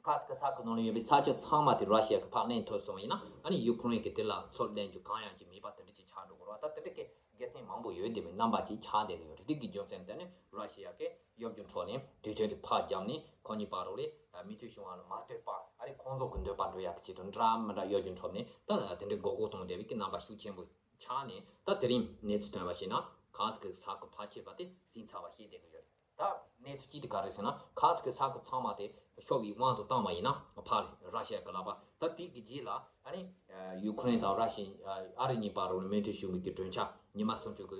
ཁ་སི་ཀི་ས་ཁུལ་ནང་ལ་ཡོད་པའི་ས་ཆ་ཚང་མ་དེ་ར་ཤི་ཡ་གིས་ཕར་ལེན་ཐུབ་སོང་བ་ཡིན་ན། ཨ་ནི་ཡུ་ཁུ་རེན་གྱིས་དེ་ལ་ཚུར་ལེན་རྒྱུ་གང་ཡང་ཅིག་མེད་པ་དེ་འདྲ་ཅིག་ཆགས་འགྲོ་གི་རེད་བ། ད་དེ་འདྲ་གི་དགེ་མཚན་མང་པོ་ཡོད་བསྡད་པའི་རྣམ་པ་ཅིག་ཆགས་བསྡད་ཀྱི་ཡོད་རེད། དེ་གི་རྒྱུ་མཚན་དེ་ནི་ར་ཤི་ཡ་གིས་གཡོ་སྒྱུ་འཕྲོག་ནས་དུས་ཚོད་དེ་ཕར་བརྒྱབ་ནས། ཁོ་གཉིས་བར་ལ་མོས་མཐུན་བྱུང་བ་ལ་མ་ལྟོས་པར། ཨ་རི་ཁོང་ཚོ་གི་འདོད་པ་འགྲུབ་ཡག་གི་ཆེད་དུ་འདྲ་མི་འདྲ་གཡོ་སྒྱུ་འཕྲོག་ནས། ད་དེ་འདྲའི་མགོ་སྐོར་གཏོང་བསྡད་པའི་གི་རྣམ་པ་ཤུགས་ཆེན་པོ་ཆགས་ནས། ད་དེ་རིང་གནས་ཚུལ་ཐོན་པ་ཞིག་ན་ཁ་སི་ཀི་ས་ཁུལ་ཕལ་ཆེ་བ་དེ་ཟིན་ཚར་བ་ཤེས་བསྡད་ཀྱི་ཡོད་རེད། ད་གནས་ཚུལ་གཅིག་དེ་ག་རེ་ཟེར་ན། ཁ་སི་ཀི་ས་ཁུལ་ཚང་མ་དེ་ཤོར་བའི་དབང་དུ་བཏང་བ་ཡིན་ན། ཕར་ར་ཤི་ཡ་གི་ལག་པ། ད་དེ་གི་རྗེས་ལ་ཨ་ནི་ཡུ་ཁུ་རེན་དང་ར་ཤི་ཨ་རི་གཉིས་བར་ལ་མོས་མཐུན་བྱུང་བའི་གི་གྲོས་འཆར་ཉི་མ་སུམ་ཅུ་གི་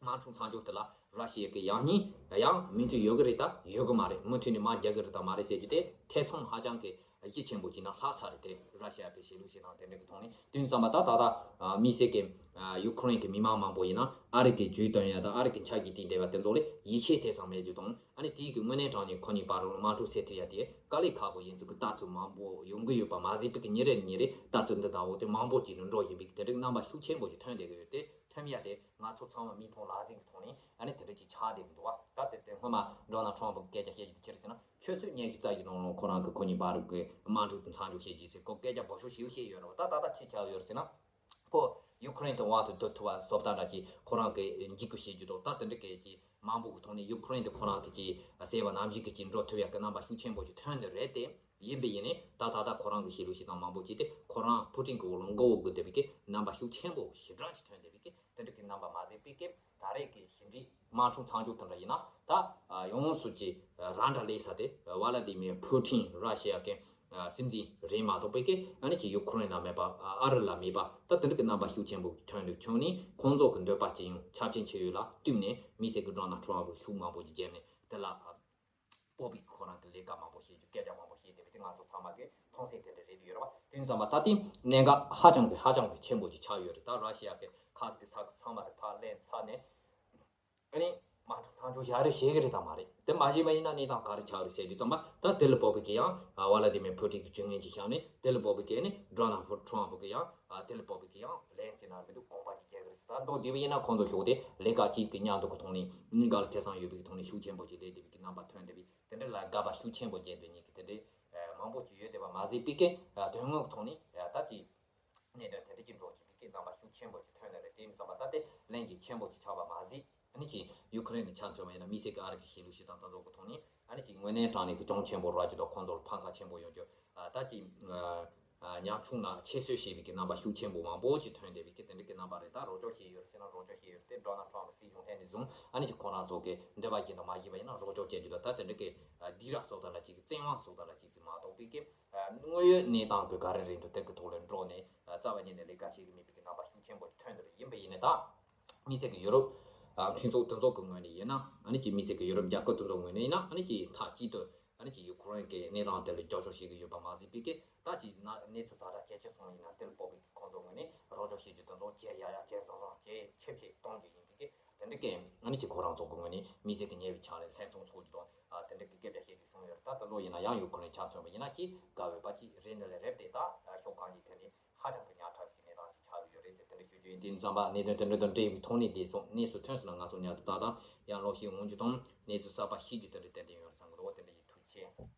དམག་འཁྲུག་མཚམས་འཇོག་དེ་ལ་ར་ཤི་ཡ་གིས་ཡང་སྙིང་ཡང་མོས་མཐུན་ཡོད་ཀྱི་རེད་དང་ཡོད་ཀྱི་མ་རེད། མུ་མཐུད་ནས་དམག་རྒྱག་གི་རེད་དང་མ་རེད་ཟེར་རྒྱུ་དེ་ཐེ་ཚོམ་ཧ་ཅང་གི་གཞི་ཆེན་པོ་ཅིག་ནང་ལྷག་ཚར་རེད། དེ་ར་ཤི་ཡ་གི་བྱེད་ལུགས་བྱེད་སྟངས་དེ་འདྲ་གི་ཐོག་ནས། དེ་ཙམ་པ་ད་ད་ལྟ་མི་སེར་གྱི་ཡུ་ཁུ་རེན་གྱི་མི་མང་མང་པོ་ཡིན་ན། ཨ་རི་གི་ཇུས་བཏོན་ཡ་དང་ཨ་རི་གི་ཆབ་ཡིག་བཏིང་བསྡད་པ་དེ་ཚོ་ལ་ཡིད་ཆེས་དེ་ཙམ་མེད་རྒྱུ་དང་། ཨ་ནི་དེའི་གི་དངོས་གནས་དྲང་གནས་ཁོ་གཉིས་བར་ལ་དམག་འཁྲུག་སེལ་ཐུབ་ཡ་དེ་དཀའ་ལས་ཁག་པོ་ཡིན་ཚུལ་གྱི་ལྟ་ཚུལ་མང་པོ་ཡོང་གི་ཡོད་པ་མ་ཟད་པའི་གི་ཉིན་རེ་ནས་ཉིན་རེ་ལྟ་ཚུལ་འདི་དང་འོག་དེ་མང་པོ་ཅིག་ལ་འགྲོ་བཞིན་པའི་དེ་འདྲའི་རྣམ་པ་ཤུགས་ཆེན་པོ་ཞིག་ཐོན་བསྡད་ཀྱི་ཡོད། དེ་ཐོན་ཡ་དེ་ང་ཚོ་ཚང་མ་མིག་མཐོང་ལག་ཟིན་གྱི་ཐོག་ནས་ཨ་ནི་དེ་འདྲ་ཅིག་ཆགས་བསྡད་ཀྱི་འདུག་བ། ད་དེ་དེ་སྔོན་མ་ཌོ་ནལ་ཊམ་ཕུ་གི་སྐད་ཆ་བཤད་རྒྱུ་དེ་ཅི་རེད་ཟེར་ན། ཆུ་ཚོད་ཉི་ཤུ་རྩ་བཞི་ནང་ལ་ཁོ་རང་གིས་ཁོ་གཉིས་བར་གྱི་དམག་འཁྲུག་དེ་མཚམས་འཇོག་བྱེད་རྒྱུ་ཟེར་ཁོ་སྐད་ཆ་སྦོམ་ཤོས་ཞིག་བཤད་ཡོད་རེད་བ། ད་ད་ལྟ་ཅི་ཆགས་ཡོད་རེད་ཟེར་ན། ཁོ་ཡུ་ཁུ་རེན་དེ་དབང་དུ་བསྡུ་ཐུབ་པ་བཟོ་ལྟ་འདྲ་ཅིག་ཁོ་རང་གིས་འཇིགས་སྐུལ་བྱེད་རྒྱུ་དང་། ད་དེ་འདྲ་གི་ཅིག་མང་པོ་གི་ཐོག་ནས་ཡུ་ཁུ་རེན་དེ་ཁོ་རང་གིས་ཅིག་བསད་པ་ནང་བཞིན་གྱི་ཅིག་འགྲོ་ཐུབ་ཡག་གི་རྣམ་པ་ཤུགས་ཆེན་པོ་ཞིག་ཐོན་ནི་རེད་དེ། ཡིན་པ་ཡིན་ནའི་ད་ད་ལྟ་ཁོ་རང་གི་བྱེད་ལུགས་བྱེད་སྟངས་མང་པོ་ཅིག་དེ་ཁོ་རང་ཕུ་ཏིན་གྱི་འོག་ལ་མགོ་བོ་སྒུར་བསྡད་པའི་གི་རྣམ་པ་ཤུགས་ཆེན་པོ་ཞེ་དྲག་ཅིག་ཐོན་བསྡད་པའི་གི་དེ་འདྲ་གི་རྣམ་པ་མ་ཟད་པའི་གི་ད་རེས་ཀྱི་ཞི་འགྲིག་དམག་འཁྲུག་མཚམས་འཇོག་དེ་འདྲ་ཡིན་ན། ད་ཡོངས་སུ་ཀྱི་ར་འདྲ་ལས་ས་དེ་ཝ་ལ་ཏི་མིར་ཕུ་ཏིན་ར་ཤི་ཡ་གི་སྲིད་འཛིན་རེད་མ་གཏོགས་པའི་གི་ཨ་ནི་ཅིག་ཡུ་ཁུ་རེན་ལ་མེད་པ། ཨ་རི་ལ་མེད་པ། ད་དེ་འདྲ་གི་རྣམ་པ་ཤུགས་ཆེན་པོ་ཐོན་འདུག་བྱུང་ནས། ཁོང་ཚོ་གི་འདོད་པ་ཅི་ཡོང་ཆབ་ཆེན་ཆེ་ཡོད་ལ་བསྟུན་ནས་མི་སེར་གི་ཌོ་ནལ་ཊམ་ཕུ་ཤུགས་མང་པོ་ཅིག་བརྒྱབ་ནས་དེ་ལ་སྤོབས་པའི་ཁོ་རང་གི་ལས་ཀ་མང་པོ་བྱེད་རྒྱུ། སྐད་ཆ་མང་པོ་བཤད་བསྡད་པ་དེ་ང་ཚོ་ཚང་མ་གི་མཐོང་གསལ་དེ་འདྲ་རེད་ཡོད་རེད་བ། དེ་ཙམ་པ་ད་ལྟའི་གནད་འགག་ཧ་ཅང་གི་ཧ་ཅང་གི་ཆེན་པོ་ཅིག་ཆགས་ཡོད་རེད། ད་ར་ཤི་ཡ་གི་ཁ་སི་གི་ས་ཁུལ་ཚང་མ་དེ་ཕར་ལེན་ཚར་ནས། ཨ་ནི་དམག་འཁྲུག་མཚམས་འཇོག་བྱ་རེ་བྱེད་ཀྱི་རེད་དམ་མ་རེད། དེ་མ་བྱས་པ་ཡིན་ན་གནས་སྟངས་ག་རེ་ཆགས་རེད་ཟེར་དུས་ཙམ་པ། ད་དེ་ལ་སྤོབས་པའི་གི་ཡང་ཝ་ལ་ཏི་མིར་ཕུ་ཏིན་གྱི་ཇུས་ངན་གྱི་བཞག་ནས། དེ་ལ་སྤོབས་པའི་གི་ནི་ཌོ་ནལ་ཊམ་ཕུ་གི་ཡང་དེ་ལ་སྤོབས་པའི་གི་ཡང་ལན་ཟེར་ན་མི་འདུག་དགོངས་པ་ཅིག་རྒྱག་གི་རེད་ཟེར། ད་མདོར་བསྡུས་པ་ཡིན་ན་ཁོང་ཚོ་ཞོགས་དེ་ལས་ཀ་གཅིག་གི་མཉམ་དུ་གི་ཐོག་ནས་གཉིས་ཀ་ལ་ཁེ་བཟང་ཡོད་པའི་གི་ཐོག་ནས་ཤུགས་ཆེན་པོ་ཅིག་སླེབས་བསྡད་པའི་གི་རྣམ་པ་ཐོན་བསྡད་པའི། དེ་འདྲ་ལ་དགག་པ་ཤུགས་ཆེན་པོ་བརྒྱབ་སྡོད་མཁན་གྱི་དེ་འདྲའི་མང་པོ་ཅིག་ཡོད་བསྡད་པ་མ་ཟད་པའི་གི་དོན་དངོས་ཐོག་ནས་ད་ཅིག་གནད་དོན་དེ་འདྲ་ཅིག་འགྲོ་བཞིན་པའི་གི་རྣམ་པ་ཤུགས་ཆེན་པོ་ཅིག་ཐོན་ནི་རེད། དེ་ཡིན་ཙམ་པ་ད་དེ་ལན་གྱི་ཆེན་པོ་ཅིག་ཆགས་པ་མ་ཟད། ཨ་ནི་ཅིག་ཡུ་ཁུ་རེན་ནི་ཆ་མཚོན་པ་ཡིན་ན་མི་སེར་གི་ཨ་རི་གི་བྱེད་ལུགས་བྱེད་སྟངས་དེ་ཚོ་གི་ཐོག་ནས་ཨ་ནི་ཅིག་དངོས་གནས་དྲང་གནས་ཀྱི་གྱོང་ཆེན་པོ་རག་རྒྱུ་དང་། ཁོང་ཚོར་ཕམ་ཁ་ཆེན་པོ་ཡོང་རྒྱུ། ད་ཅིག་ཉམ་ཆུང་ལ་ཁྱད་གསོད་བྱེད་པའི་གི་རྣམ་པ་ཤུགས་ཆེན་པོ་མང་པོ་ཅིག་ཐོན་བསྡད་པའི་གི་དེ་འདྲ་གི་རྣམ་པ་རེད། ད་རོགས་སྐྱོར་བྱས་ཡོད་རེད་ཟེར་ན་རོགས་སྐྱོར་བྱས་ཡོད་རེད་དེ། ཌོ་ནལ་ཊམ་ཕུ་སྲིད་གཞུང་ཐད་ནས་བཟུང་ཨ་ནི་ཅིག་ཁོ་རང་ཚོ་གི་འདོད་པ་བཞིན་དུ་མ་བྱས་པ་ཡིན་ན་རོགས་སྐྱོར་བྱེད་རྒྱུ་དང་། ད་དེ་འདྲ་གི་སྡིགས་ར་བཟོ་སྟངས་འདྲ་ཅིག་གི་བཙན་དབང་བཟོ་སྟངས་འདྲ་ཅིག་གི་མ་གཏོགས་པའི་གི་དངོས་ཡོད་གནས་སྟངས་གི་ག་རེ་རེད་འདུག་དེ་གི་ཐོག་ལ་འགྲོ་ནས་རྩ་བ་ཉིད་ནས་ལས་ཀ་བྱེད་གི་མེད་པའི་གི་རྣམ་པ་ཤུགས་ཆེན་པོ་ཐོན་འདི་རེད། ཡིན་པ་ཡིན་ནའི་ད་མི་སེར་གི་ཡུ་རོབ་མཐུན་ཚོགས་གྲོས་ཚོགས་གི་ངོས་ནས་ཡིན་ན། ཨ་ནི་ཅིག་མི་སེར་གི་ཡུ་རོབ་རྒྱལ་ཁབ་དེ་ཚོ་ངོས་ནས་ཡིན་ན། ཨ་ནི་ཅིག་མཐའ་གཅིག་ཏུ་ཨ་ནི་ཅིག་ཡུ་ཁུ་རེན་གི་གནས་སྟངས་དེ་ལ་རྒྱབ་སྐྱོར་བྱེད་གི་ཡོད་པ་མ་ཟད་པའི་གི། ད་ཅིག་ན་གནས་ཚུལ་ཛ་དྲག་གལ་ཆེ་སོང་བ་ཡིན་ན་དེ་ལ་སྤོབས་པའི་གི་ཁོང་ཚོ་ངོས་ནས་རོགས་སྐྱོར་བྱེད་རྒྱུ་དེ་ཚོ་ཇེ་ཡག་ཡག་ཇེ་བཟང་བཟང་ཇེ་ཆེ་བ་ཞིག་གཏོང་རྒྱུ་ཡིན་པའི་གི་དེ་འདྲ་གི་ཨ་ནི་ཅིག་ཁོ་རང་ཚོ་གི་ངོས་ནས་མི་སེར་གི་ཉེ་བའི་ཆ་ལ་ལྷན་ཚོགས་ཚོགས་རྒྱུ་དང་། ཨ་དེ་འདྲ་གི་སྐད་ཆ་བཤད་རྒྱུ་བྱུང་ཡོད་རེད། ད་དེ་ཚོ་ཡིན་ན་ཡང་ཡུ་ཁུ་རེན་ཆ་མཚོན་པ་ཡིན་ན་ཅིག་དགའ་འོས་པ་ཅིག་རེད། འདི་ལས་རེབ་དེ་ད་ཕྱོགས་གང་ཅིའི་ཐད་ནས་ཧ་ཅང་གི་ཉག་ཕྲ་བའི་གནས་སྟངས་ཅིག་ཆགས་ཀྱི་ཡོད། རེད་ཟེར་དེ་འདྲ་ཞུ་རྒྱུ་ཡིན། དེ་ཙམ་པ་གནད་དོན་དེ་འདྲ་དང་འབྲེལ་བའི་ཐོག་ནས་བསྡད་སོང་། གནས་སུ་ཐོན་སོང་ན་ང་ཚོ་ཉར་དུ་བཏང་དང་ཡང་ཀློག་ཤེས་འོང་རྒྱུ་དང་གནས་ཚུལ་གསར་པ་ཤེས་རྒྱུ་དེ་འདྲ་ཏན་ཏན་ཡོང་བསམ་གི་འདུག་དེ་འདྲ་ཡིན། ཐུགས་རྗེ་ཆེ།